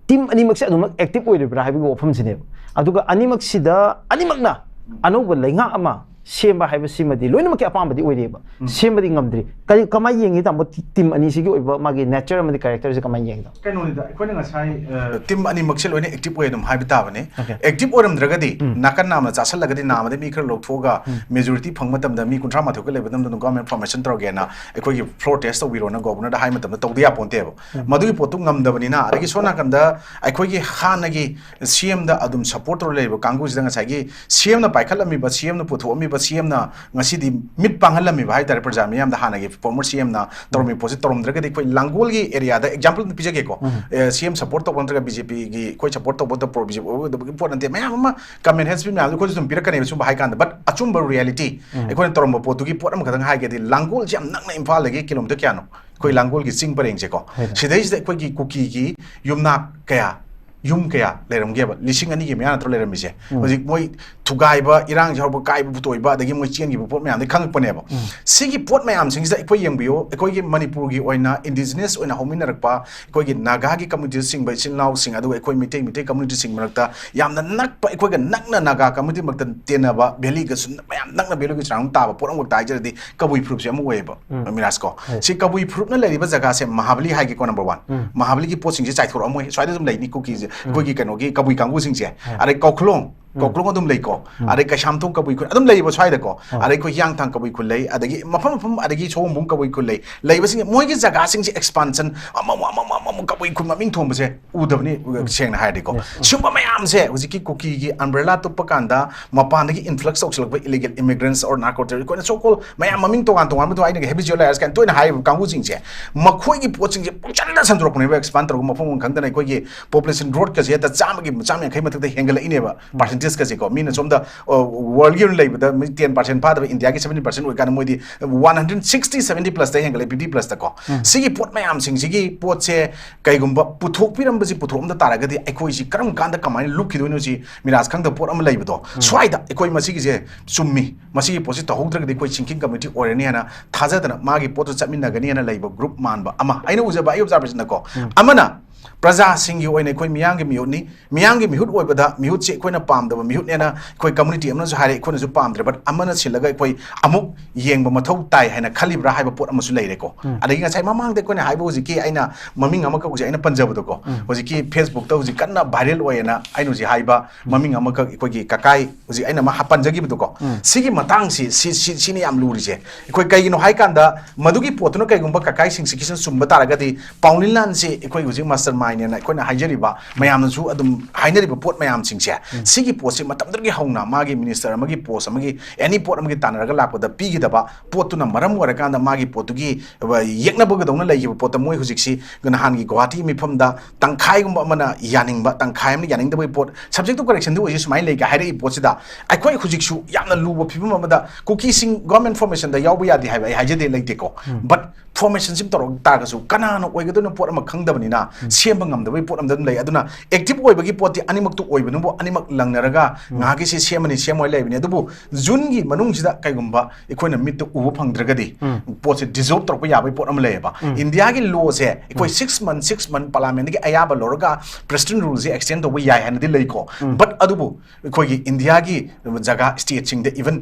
team ꯑꯅꯤꯃꯛꯁꯦ ꯑꯗꯨꯃꯛ active ꯑꯣꯏꯔꯤꯕ꯭ꯔꯥ ꯍꯥꯏꯕꯒꯤ ꯋꯥꯐꯝꯁꯤꯅꯦꯕ꯫ ꯑꯗꯨꯒ ꯑꯅꯤꯃꯛꯁꯤꯗ, ꯑꯅꯤꯃꯛꯅ ꯑꯅꯧꯕ ꯂꯩꯉꯥꯛ ꯑꯃ ꯁꯦꯝꯕ ꯍꯥꯏꯕꯁꯤꯃꯗꯤ ꯂꯣꯏꯅꯃꯛꯀꯤ ꯑꯄꯥꯝꯕꯗꯤ ꯑꯣꯏꯔꯤꯑꯕ꯫ ꯁꯦꯝꯕꯗꯤ ꯉꯝꯗ꯭ꯔꯤ꯫ ꯀꯔꯤ, ꯀꯃꯥꯏꯅ ꯌꯦꯡꯉꯤ, ꯇꯥꯃꯣ? Team ꯑꯅꯤꯁꯤꯒꯤ ꯑꯣꯏꯕ ꯃꯥꯒꯤ nature ꯑꯃꯗꯤ character ꯁꯦ ꯀꯃꯥꯏꯅ ꯌꯦꯡꯉꯤ, ꯇꯥꯃꯣ? ꯀꯩꯅꯣꯅꯤꯗ, ꯑꯩꯈꯣꯏꯅ ꯉꯁꯥꯏ, ꯑ, team ꯑꯅꯤꯃꯛꯁꯦ ꯂꯣꯏꯅ active ꯑꯣꯏ ꯑꯗꯨꯝ ꯍꯥꯏꯕ ꯇꯥꯕꯅꯤ꯫ Okay. Active ꯑꯣꯏꯔꯝꯗ꯭ꯔꯒꯗꯤ, ꯅꯥꯀꯟ ꯅꯥꯝꯅ ꯆꯥꯁꯜꯂꯒꯗꯤ ꯅꯥꯝꯃꯗ ꯃꯤ ꯈꯔ ꯂꯧꯊꯣꯛꯑꯒ majority ꯐꯪꯕ ꯃꯇꯝꯗ ꯃꯤ ꯀꯨꯟꯊ꯭ꯔꯥ ꯃꯥꯊꯣꯏꯒ ꯂꯩꯕ ꯃꯇꯝꯗ ꯑꯗꯨꯝ government formation ꯇꯧꯔꯒꯦꯅ ꯑꯩꯈꯣꯏꯒꯤ floor test ꯇꯧꯕꯤꯔꯣꯅ Governor ꯗ ꯍꯥꯏ ꯃꯇꯝꯗ ꯇꯧꯗ ꯌꯥꯄꯣꯟꯇꯦꯕ꯫ ꯃꯗꯨꯒꯤ ꯄꯣꯠꯇꯨ ꯉꯝꯗꯕꯅꯤꯅ, ꯑꯗꯒꯤ ꯁꯣꯝ ꯅꯥꯀꯟꯗ ꯑꯩꯈꯣꯏꯒꯤ ꯍꯥꯟꯅꯒꯤ C M ꯗ ꯑꯗꯨꯝ support ꯇꯧꯔ ꯂꯩꯔꯤꯕ ꯀꯥꯡꯕꯨꯁꯤꯗ ꯉꯁꯥꯏꯒꯤ C M ꯅ ꯄꯥꯏꯈꯠꯂꯝꯃꯤꯕ, C M ꯅ ꯄꯨꯊꯣꯛꯑꯝꯃꯤꯕ, C M ꯅ ꯉꯁꯤꯗꯤ ꯃꯤꯠ ꯄꯥꯡꯍꯜꯂꯝꯃꯤꯕ ꯍꯥꯏꯇꯥꯔꯦ ꯄ꯭ꯔꯖꯥ ꯃꯤꯌꯥꯝꯗ, ꯍꯥꯟꯅꯒꯤ former C M ꯅ ꯇꯧꯔꯝꯃꯤꯕ ꯄꯣꯠꯁꯦ ꯇꯧꯔꯝꯗ꯭ꯔꯒꯗꯤ ꯑꯩꯈꯣꯏ ꯂꯥꯡꯒꯣꯜꯒꯤ area ꯗ example ꯑꯝꯇ ꯄꯤꯖꯒꯦꯀꯣ꯫ ꯑꯦ, C M support ꯇꯧꯕ ꯅꯠꯇ꯭ꯔꯒ B J P ꯒꯤ ꯑꯩꯈꯣꯏ support ꯇꯧꯕ ꯅꯠꯇ꯭ꯔꯒ pro B J P ꯑꯣꯏꯒꯗꯕꯒꯤ ꯄꯣꯠ ꯅꯠꯇꯦ꯫ ꯃꯌꯥꯝ ꯑꯃ comment ꯍꯦꯟꯁꯄꯤꯠ ꯃꯌꯥꯝꯁꯨ ꯑꯩꯈꯣꯏꯁꯨ ꯑꯗꯨꯝ ꯄꯤꯔꯛꯀꯅꯦꯕ ꯁꯨꯝꯕ ꯍꯥꯏ ꯀꯥꯟꯗ꯫ But ꯑꯆꯨꯝꯕ reality ꯑꯩꯈꯣꯏꯅ ꯇꯧꯔꯝꯕ ꯄꯣꯠꯇꯨꯒꯤ ꯄꯣꯠ ꯑꯃꯈꯛꯇꯪ ꯍꯥꯏꯒꯦꯗꯤ, ꯂꯥꯡꯒꯣꯜꯁꯦ ꯌꯥꯝ ꯅꯛꯅ ꯏꯝꯐꯥꯜꯗꯒꯤ kilometre ꯀꯌꯥꯅꯣ? ꯑꯩꯈꯣꯏ ꯂꯥꯡꯒꯣꯜꯒꯤ ꯆꯤꯡ ꯄꯔꯦꯡꯁꯦꯀꯣ꯫ ꯁꯤꯗꯩꯁꯤꯗ ꯑꯩꯈꯣꯏꯒꯤ ꯀꯨꯀꯤꯒꯤ ꯌꯨꯝꯅꯥꯛ ꯀꯌꯥ ꯌꯨꯝ ꯀꯌꯥ ꯂꯩꯔꯝꯒꯦꯕ? ꯂꯤꯁꯤꯡ ꯑꯅꯤꯒꯤ ꯃꯌꯥ ꯅꯠꯇ꯭ꯔꯣ ꯂꯩꯔꯝꯃꯤꯁꯦ? ꯍꯧꯖꯤꯛ ꯃꯣꯏ ꯊꯨꯒꯥꯏꯕ, ꯏꯔꯥꯡꯁꯦ ꯍꯧꯔꯛꯄ, ꯀꯥꯏꯕ ꯄꯨꯇꯣꯏꯕ, ꯑꯗꯒꯤ ꯃꯣꯏ ꯆꯦꯟꯈꯤꯕ ꯄꯣꯠ ꯃꯌꯥꯝꯗꯒꯤ ꯈꯪꯉꯛꯄꯅꯦꯕ꯫ ꯁꯤꯒꯤ ꯄꯣꯠ ꯃꯌꯥꯝꯁꯤꯡꯁꯤꯗ ꯑꯩꯈꯣꯏ ꯌꯦꯡꯕꯤꯌꯨ, ꯑꯩꯈꯣꯏꯒꯤ ꯃꯅꯤꯄꯨꯔꯒꯤ ꯑꯣꯏꯅ indigenous ꯑꯣꯏꯅ ꯍꯧꯃꯤꯟꯅꯔꯛꯄ ꯑꯩꯈꯣꯏꯒꯤ ꯅꯥꯒꯥꯒꯤ communityꯁꯤꯡꯕ ꯏꯆꯤꯜ ꯏꯅꯥꯎꯁꯤꯡ, ꯑꯗꯨꯒ ꯑꯩꯈꯣꯏ ꯃꯩꯇꯩ, ꯃꯩꯇꯩ communityꯁꯤꯡ ꯃꯔꯛꯇ ꯌꯥꯝꯅ ꯅꯛꯄ, ꯑꯩꯈꯣꯏꯒ ꯅꯛꯅ ꯅꯥꯒꯥ community ꯃꯔꯛꯇ ꯇꯤꯟꯅꯕ, valleyꯒꯁꯨ ꯃꯌꯥꯝ ꯅꯛꯅ valleyꯒꯤ ꯆꯥꯡ ꯇꯥꯕ ꯄꯣꯠ ꯑꯃꯈꯛꯇ ꯍꯥꯏꯖꯔꯗꯤ ꯀꯕꯨꯏ ꯐꯨꯔꯨꯞꯁꯦ ꯑꯃ ꯑꯣꯏꯌꯦꯕ, ꯃꯤꯔꯥꯖ ꯀꯣ꯫ ꯁꯤ ꯀꯕꯨꯏ ꯐꯨꯔꯨꯞꯅ ꯂꯩꯔꯤꯕ ꯖꯒꯥꯁꯦ ꯃꯍꯥꯕꯂꯤ ꯍꯥꯏꯒꯦꯀꯣ, number one꯫ ꯃꯍꯥꯕꯂꯤꯒꯤ ꯄꯣꯠꯁꯤꯡꯁꯦ ꯆꯥꯏꯊꯣꯔꯛꯑꯝꯃꯣꯏ, ꯁ꯭ꯋꯥꯏꯗ ꯑꯗꯨꯝ ꯂꯩꯅꯤ꯫ ꯀꯨꯀꯤꯁꯦ, ꯑꯩꯈꯣꯏꯒꯤ ꯀꯩꯅꯣꯒꯤ ꯀꯕꯨꯏ ꯀꯥꯡꯕꯨꯁꯤꯡꯁꯦ, ꯑꯗꯩ ꯀꯧꯈꯂꯣꯡ, ꯀꯧꯈꯂꯣꯡ ꯑꯗꯨꯝ ꯂꯩꯀꯣ, ꯑꯗꯩ ꯀꯩꯁꯥꯝꯊꯣꯡ ꯀꯕꯨꯏ ꯈꯨꯜ ꯑꯗꯨꯝ ꯂꯩꯌꯦꯕ ꯁ꯭ꯋꯥꯏꯗꯀꯣ꯫ ꯑꯗꯩ ꯑꯩꯈꯣꯏ ꯍꯤꯌꯥꯡꯊꯥꯡ ꯀꯕꯨꯏ ꯈꯨꯜ ꯂꯩ, ꯑꯗꯒꯤ ꯃꯐꯝ ꯃꯐꯝ, ꯑꯗꯒꯤ ꯁꯑꯣꯝꯕꯨꯡ ꯀꯕꯨꯏ ꯈꯨꯜ ꯂꯩ, ꯂꯩꯕꯁꯤꯡꯁꯦ, ꯃꯣꯏꯒꯤ ꯖꯒꯥꯁꯤꯡꯁꯦ expansion ꯑꯃꯃꯨꯛ ꯑꯃꯃꯨꯛ ꯑꯃꯃꯨꯛ ꯀꯕꯨꯏ ꯈꯨꯜ ꯃꯃꯤꯡ ꯊꯣꯟꯕꯁꯦ ꯎꯗꯕꯅꯤ, ꯁꯦꯡꯅ ꯍꯥꯏꯔꯗꯤꯀꯣ꯫ ꯁꯤꯒꯨꯝꯕ ꯃꯌꯥꯝꯁꯦ ꯍꯧꯖꯤꯛꯀꯤ ꯀꯨꯀꯤꯒꯤ umbrella ꯇꯨꯞꯄ ꯀꯥꯟꯗ ꯃꯄꯥꯟꯗꯒꯤ influx ꯇꯧꯁꯤꯜꯂꯛꯄ illegal immigrants or narco terrorist, ꯑꯩꯈꯣꯏꯅ so called ꯃꯌꯥꯝ ꯃꯃꯤꯡ ꯇꯣꯉꯥꯟ ꯇꯣꯉꯥꯟꯕꯗꯣ, ꯑꯩꯅ habitual liars ꯀꯥꯏꯅ ꯇꯣꯏꯅ ꯍꯥꯏꯔꯤꯕ ꯀꯥꯡꯕꯨꯁꯤꯡꯁꯦ, ꯃꯈꯣꯏꯒꯤ ꯄꯣꯠꯁꯤꯡꯁꯦ ꯄꯨꯡꯁꯟꯗ ꯁꯟꯗꯣꯔꯛꯄꯅꯦꯕ, expand ꯇꯧꯔꯒ ꯃꯐꯝ ꯑꯃ ꯈꯪꯗꯅ꯫ ꯑꯩꯈꯣꯏꯒꯤ population growthꯀꯁꯦ ꯍꯦꯛꯇ ꯆꯥꯝꯃꯒꯤ, ꯆꯥꯝꯃ ꯌꯥꯡꯈꯩ ꯃꯊꯛꯇ ꯍꯦꯟꯒꯠꯂꯛꯏꯅꯦꯕ, percentageꯀꯁꯦꯀꯣ꯫ ꯃꯤꯅ ꯁꯣꯝꯗ worldꯒꯤ ꯑꯣꯏꯅ ꯂꯩꯕꯗ ꯃꯤ ten percent ꯐꯥꯗꯕ, ꯏꯟꯗꯤꯌꯥꯒꯤ seventy percent ꯑꯣꯏꯀꯥꯟꯗ ꯃꯣꯏꯗꯤ one hundred sixty, seventy plusꯇ ꯍꯦꯟꯒꯠꯂꯛꯑꯦ, fifty plusꯇꯀꯣ꯫ ꯁꯤꯒꯤ ꯄꯣꯠ ꯃꯌꯥꯝꯁꯤꯡꯁꯤꯒꯤ ꯄꯣꯠꯁꯦ ꯀꯩꯒꯨꯝꯕ ꯄꯨꯊꯣꯛꯄꯤꯔꯝꯕꯁꯤ ꯄꯨꯊꯣꯛꯑꯝꯗ ꯇꯥꯔꯒꯗꯤ ꯑꯩꯈꯣꯏꯁꯤ ꯀꯔꯝ ꯀꯥꯟꯗ ꯀꯃꯥꯏꯅ ꯂꯨꯞꯈꯤꯗꯣꯏꯅꯣ, ꯁꯤ ꯃꯤꯔꯥꯖ ꯈꯪꯗꯕ ꯄꯣꯠ ꯑꯃ ꯂꯩꯕꯗꯣ꯫ ꯁ꯭ꯋꯥꯏꯗ ꯑꯩꯈꯣꯏ ꯃꯁꯤꯒꯤꯁꯦ ꯆꯨꯝꯃꯤ, ꯃꯁꯤꯒꯤ ꯄꯣꯠꯁꯤ ꯇꯧꯍꯧꯗ꯭ꯔꯒꯗꯤ ꯑꯩꯈꯣꯏ sinking committee ꯑꯣꯏꯔꯅꯤ ꯍꯥꯏꯅ ꯊꯥꯖꯗꯅ ꯃꯥꯒꯤ ꯄꯣꯠꯇꯨ ꯆꯠꯃꯤꯟꯅꯒꯅꯤ ꯍꯥꯏꯅ ꯂꯩꯕ group ꯃꯥꯟꯕ ꯑꯃ, ꯑꯩꯅ ꯎꯖꯕ, ꯑꯩ observationꯗꯀꯣ꯫ ꯑꯃꯅ ꯄ꯭ꯔꯖꯥꯁꯤꯡꯒꯤ ꯑꯣꯏꯅ ꯑꯩꯈꯣꯏ ꯃꯤꯌꯥꯝꯒꯤ ꯃꯤꯍꯨꯠꯅꯤ, ꯃꯤꯌꯥꯝꯒꯤ ꯃꯤꯍꯨꯠ ꯑꯣꯏꯕꯗ ꯃꯤꯍꯨꯠꯁꯤ ꯑꯩꯈꯣꯏꯅ ꯄꯥꯝꯗꯕ ꯃꯤꯍꯨꯠꯅꯦꯅ ꯑꯩꯈꯣꯏ community ꯑꯃꯅꯁꯨ ꯍꯥꯏꯔꯦ, ꯑꯩꯈꯣꯏꯅꯁꯨ ꯄꯥꯝꯗ꯭ꯔꯦ, but ꯑꯃꯅ ꯁꯤꯜꯂꯒ ꯑꯩꯈꯣꯏ ꯑꯃꯨꯛ ꯌꯦꯡꯕ ꯃꯊꯧ ꯇꯥꯏ ꯍꯥꯏꯅ ꯈꯜꯂꯤꯕ꯭ꯔꯥ ꯍꯥꯏꯕ ꯄꯣꯠ ꯑꯃꯁꯨ ꯂꯩꯔꯦꯀꯣ꯫ ꯑꯗꯒꯤ ꯉꯁꯥꯏ ꯃꯃꯥꯡꯗ ꯑꯩꯈꯣꯏꯅ ꯍꯥꯏꯕ ꯍꯧꯖꯤꯛꯀꯤ ꯑꯩꯅ ꯃꯃꯤꯡ ꯑꯃꯈꯛ ꯍꯧꯖꯤꯛ ꯑꯩꯅ ꯄꯟꯖꯕꯗꯣꯀꯣ, ꯍꯧꯖꯤꯛꯀꯤ Facebookꯇ ꯍꯧꯖꯤꯛ ꯀꯟꯅ viral ꯑꯣꯏꯌꯦꯅ ꯑꯩꯅ ꯍꯧꯖꯤꯛ ꯍꯥꯏꯕ ꯃꯃꯤꯡ ꯑꯃꯈꯛ, ꯑꯩꯈꯣꯏꯒꯤ ꯀꯀꯥꯏ ꯍꯧꯖꯤꯛ ꯑꯩꯅ ꯑꯃ ꯍꯥ-, ꯄꯟꯖꯈꯤꯕꯗꯣꯀꯣ, ꯁꯤꯒꯤ ꯃꯇꯥꯡꯁꯤ, ꯁꯤ, ꯁꯤ, ꯁꯤꯅꯤ ꯌꯥꯝ ꯂꯨꯔꯤꯁꯦ꯫ ꯑꯩꯈꯣꯏ ꯀꯩꯒꯤꯅꯣ ꯍꯥꯏꯀꯥꯟꯗ ꯃꯗꯨꯒꯤ ꯄꯣꯠꯇꯨꯅ ꯀꯩꯒꯨꯝꯕ ꯀꯀꯥꯏꯁꯤꯡ ꯁꯤꯒꯤꯁꯤꯅ ꯆꯨꯝꯕ ꯇꯥꯔꯒꯗꯤ, ꯄꯥꯎꯅꯤꯂꯥꯟꯁꯤ ꯑꯩꯈꯣꯏ ꯍꯧꯖꯤꯛ mastermindꯅ ꯑꯩꯈꯣꯏꯅ ꯍꯥꯏꯖꯔꯤꯕ ꯃꯌꯥꯝꯅꯁꯨ ꯑꯗꯨꯝ ꯍꯥꯏꯅꯔꯤꯕ ꯄꯣꯠ ꯃꯌꯥꯝꯁꯤꯡꯁꯦ, ꯁꯤꯒꯤ ꯄꯣꯠꯁꯤ ꯃꯇꯝꯗꯨꯗꯒꯤ ꯍꯧꯅ ꯃꯥꯒꯤ minister ꯑꯃꯒꯤ post ꯑꯃꯒꯤ any ꯄꯣꯠ ꯑꯃꯒꯤ ꯇꯥꯟꯅꯔꯒ ꯂꯥꯛꯄꯗ ꯄꯤꯒꯗꯕ ꯄꯣꯠꯇꯨꯅ ꯃꯔꯝ ꯑꯣꯏꯔꯀꯥꯟꯗ ꯃꯥꯒꯤ ꯄꯣꯠꯇꯨꯒꯤ ꯌꯦꯛꯅꯕꯒꯗꯧꯅ ꯂꯩꯈꯤꯕ ꯄꯣꯠꯇ ꯃꯣꯏ ꯍꯧꯖꯤꯛꯁꯤ ꯅꯍꯥꯟꯒꯤ ꯒꯨꯋꯥꯍꯥꯇꯤ ꯃꯤꯐꯝꯗ ꯇꯪꯈꯥꯏꯒꯨꯝꯕ ꯑꯃꯅ ꯌꯥꯅꯤꯡꯕ, ꯇꯪꯈꯥꯏ ꯑꯃꯅ ꯌꯥꯅꯤꯡꯗꯕꯒꯤ ꯄꯣꯠ, subject to correctionꯗꯤ ꯑꯣꯏꯁꯤ ꯁꯨꯃꯥꯏꯅ ꯂꯩꯒ ꯍꯥꯏꯔꯛꯏ ꯄꯣꯠꯁꯤꯗ, ꯑꯩꯈꯣꯏ ꯍꯧꯖꯤꯛꯁꯨ ꯌꯥꯝꯅ ꯂꯨꯕ ꯐꯤꯕꯝ ꯑꯃꯗ ꯀꯨꯀꯤꯁꯤꯡ government formationꯗ ꯌꯥꯎꯕ ꯌꯥꯗꯦ ꯍꯥꯏꯕ ꯑꯩ ꯍꯥꯏꯖꯗꯦ, ꯂꯩꯇꯦꯀꯣ꯫ But formationꯁꯤ ꯇꯧꯔꯛ ꯇꯥꯔꯒꯁꯨ ꯀꯅꯥꯅ ꯑꯣꯏꯒꯗꯣꯏꯅꯣ ꯄꯣꯠ ꯑꯃ ꯈꯪꯗꯕꯅꯤꯅ, ꯁꯦꯝꯕ ꯉꯝꯗꯕꯒꯤ ꯄꯣꯠ ꯑꯃꯗ ꯑꯗꯨꯝ ꯂꯩ꯫ ꯑꯗꯨꯅ ꯑꯦꯛꯇꯤꯚ ꯑꯣꯏꯕꯒꯤ ꯄꯣꯠꯇꯤ ꯑꯅꯤꯃꯛꯇꯨ ꯑꯣꯏꯕꯅꯕꯨ, ꯑꯅꯤꯃꯛ ꯂꯪꯅꯔꯒ ꯉꯥꯏꯍꯥꯛꯀꯤꯁꯤ ꯁꯦꯝꯃꯅꯤ, ꯁꯦꯝꯃꯣꯏ ꯂꯩꯕꯅꯤ꯫ ꯑꯗꯨꯕꯨ ꯖꯨꯟꯒꯤ ꯃꯅꯨꯡꯁꯤꯗ ꯀꯩꯒꯨꯝꯕ ꯑꯩꯈꯣꯏꯅ ꯃꯤꯠꯇ ꯎꯕ ꯐꯪꯗ꯭ꯔꯒꯗꯤ ꯄꯣꯠꯁꯦ ꯗꯤꯖꯣꯜꯕ ꯇꯧꯔꯛꯄ ꯌꯥꯕꯒꯤ ꯄꯣꯠ ꯑꯃ ꯂꯩꯌꯦꯕ꯫ ꯏꯟꯗꯤꯌꯥꯒꯤ ꯂꯣꯁꯦ ꯑꯩꯈꯣꯏ ꯁꯤꯛꯁ ꯃꯟ ꯁꯤꯛꯁ ꯃꯟ ꯄꯥꯔꯂꯥꯃꯦꯟꯗꯒꯤ ꯑꯌꯥꯕ ꯂꯧꯔꯒ ꯄ꯭ꯔꯦꯁꯤꯗꯦꯟ ꯔꯨꯜꯁꯦ ꯑꯦꯛꯁꯇꯦꯟ ꯇꯧꯕ ꯌꯥꯏ ꯍꯥꯏꯅꯗꯤ ꯂꯩꯀꯣ꯫ ꯕꯠ ꯑꯗꯨꯕꯨ ꯑꯩꯈꯣꯏꯒꯤ ꯏꯟꯗꯤꯌꯥꯒꯤ ꯖꯒꯥ ꯁ꯭ꯇꯦꯠꯁꯤꯡꯗ ꯏꯚꯟ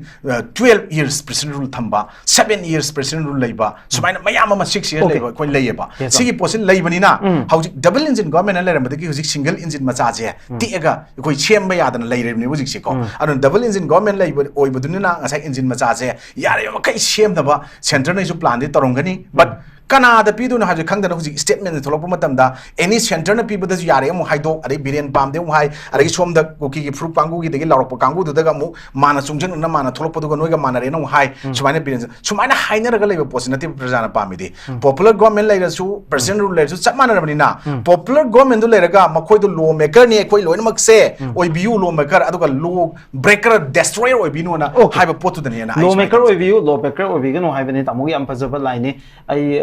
ꯇ꯭ꯋꯦꯜꯕ ꯌꯔꯁ ꯄ꯭ꯔꯦꯁꯤꯗꯦꯟ ꯔꯨꯜ ꯊꯝꯕ, ꯁꯕꯦꯟ ꯌꯔꯁ ꯄ꯭ꯔꯦꯁꯤꯗꯦꯟ ꯔꯨꯜ ꯂꯩꯕ, ꯁꯨꯃꯥꯏꯅ ꯃꯌꯥꯝ ꯑꯃ ꯁꯤꯛꯁ ꯌꯔꯁ Okay. ꯂꯩꯕ ꯑꯩꯈꯣꯏ ꯂꯩꯌꯦꯕ꯫ Yes, sir. ꯁꯤꯒꯤ ꯄꯣꯠꯁꯤ ꯂꯩꯕꯅꯤꯅ ꯍꯧꯖꯤꯛ ꯗꯕꯜ ꯏꯟꯖꯤꯟ ꯒꯣꯔꯃꯦꯟ ꯂꯩꯔꯝꯕꯗꯒꯤ ꯍꯧꯖꯤꯛ ꯁꯤꯡꯒꯜ ꯏꯟꯖꯤꯟ ꯃꯆꯥꯁꯦ ꯇꯦꯛꯑꯒ ꯑꯩꯈꯣꯏ ꯁꯦꯝꯕ ꯌꯥꯗꯅ ꯂꯩꯔꯤꯕꯅꯦ ꯍꯧꯖꯤꯛꯁꯦꯀꯣ꯫ ꯑꯗꯨꯅ ꯗꯕꯜ ꯏꯟꯖꯤꯟ ꯒꯣꯔꯃꯦꯟ ꯂꯩꯕ ꯑꯣꯏꯕꯗꯨꯅ ꯉꯁꯥꯏ ꯏꯟꯖꯤꯟ ꯃꯆꯥꯁꯦ ꯌꯥꯔꯤꯕ ꯃꯈꯩ ꯁꯦꯝꯅꯕ ꯁꯦꯟꯇꯔꯅꯁꯨ ꯄ꯭ꯂꯥꯟꯗꯤ ꯇꯧꯔꯝꯒꯅꯤ꯫ ꯕꯠ ꯀꯅꯥꯗ ꯄꯤꯗꯣꯏꯅꯣ ꯍꯥꯏꯕꯁꯦ ꯈꯪꯗꯅ ꯍꯧꯖꯤꯛ ꯁ꯭ꯇꯦꯠꯃꯦꯟ ꯊꯣꯛꯂꯛꯄ ꯃꯇꯝꯗ ꯑꯦꯅꯤ ꯁꯦꯟꯇꯔꯅ ꯄꯤꯕꯗꯁꯨ ꯌꯥꯔꯦ ꯑꯃꯨꯛ ꯍꯥꯏꯗꯣꯛ, ꯑꯗꯩ ꯕꯤꯔꯦꯟ ꯄꯥꯝꯗꯦ ꯑꯃꯨꯛ ꯍꯥꯏ, ꯑꯗꯒꯤ ꯁꯣꯝꯗ ꯀꯨꯀꯤꯒꯤ ꯐꯨꯔꯨꯞ ꯀꯥꯡꯕꯨꯒꯤꯗꯒꯤ ꯂꯥꯎꯔꯛꯄ ꯀꯥꯡꯕꯨꯗꯨꯗꯒ ꯑꯃꯨꯛ ꯃꯥꯅ ꯆꯨꯡꯁꯤꯟꯅꯅ ꯃꯥꯅ ꯊꯣꯛꯂꯛꯄꯗꯨꯒ ꯅꯣꯏꯒ ꯃꯥꯟꯅꯔꯦꯅ ꯑꯃꯨꯛ ꯍꯥꯏ꯫ ꯁꯨꯃꯥꯏꯅ ꯕꯤꯔꯦꯟ, ꯁꯨꯃꯥꯏꯅ ꯍꯥꯏꯅꯔꯒ ꯂꯩꯕ ꯄꯣꯠꯁꯤ ꯅꯠꯇꯦ ꯄ꯭ꯔꯖꯥꯅ ꯄꯥꯝꯃꯤꯗꯤ꯫ ꯄꯣꯄꯨꯂꯔ ꯒꯣꯔꯃꯦꯟ ꯂꯩꯔꯁꯨ ꯄ꯭ꯔꯦꯁꯤꯗꯦꯟ ꯔꯨꯜ ꯂꯩꯔꯁꯨ ꯆꯞ ꯃꯥꯟꯅꯔꯕꯅꯤꯅ ꯄꯣꯄꯨꯂꯔ ꯒꯣꯔꯃꯦꯟꯗꯨ ꯂꯩꯔꯒ ꯃꯈꯣꯏꯗꯣ ꯂꯣ ꯃꯦꯀꯔꯅꯤ, ꯑꯩꯈꯣꯏ ꯂꯣꯏꯅꯃꯛꯁꯦ ꯑꯣꯏꯕꯤꯌꯨ ꯂꯣ ꯃꯦꯀꯔ, ꯑꯗꯨꯒ ꯂꯣ ꯕ꯭ꯔꯦꯀꯔ, ꯗꯦꯁꯇ꯭ꯔꯣꯌꯔ ꯑꯣꯏꯕꯤꯅꯨꯅ Okay. ꯍꯥꯏꯕ ꯄꯣꯠꯇꯨꯗꯅꯦꯅ ꯑꯩ ꯂꯣ ꯁꯨꯃꯥꯏꯅ ꯃꯦꯀꯔ ꯑꯣꯏꯕꯤꯌꯨ, ꯂꯣ ꯕ꯭ꯔꯦꯀꯔ ꯑꯣꯏꯕꯤꯒꯅꯨ ꯍꯥꯏꯕꯅꯤ ꯇꯥꯃꯣꯒꯤ ꯌꯥꯝ ꯐꯖꯕ ꯂꯥꯏꯅꯤ꯫ ꯑꯩ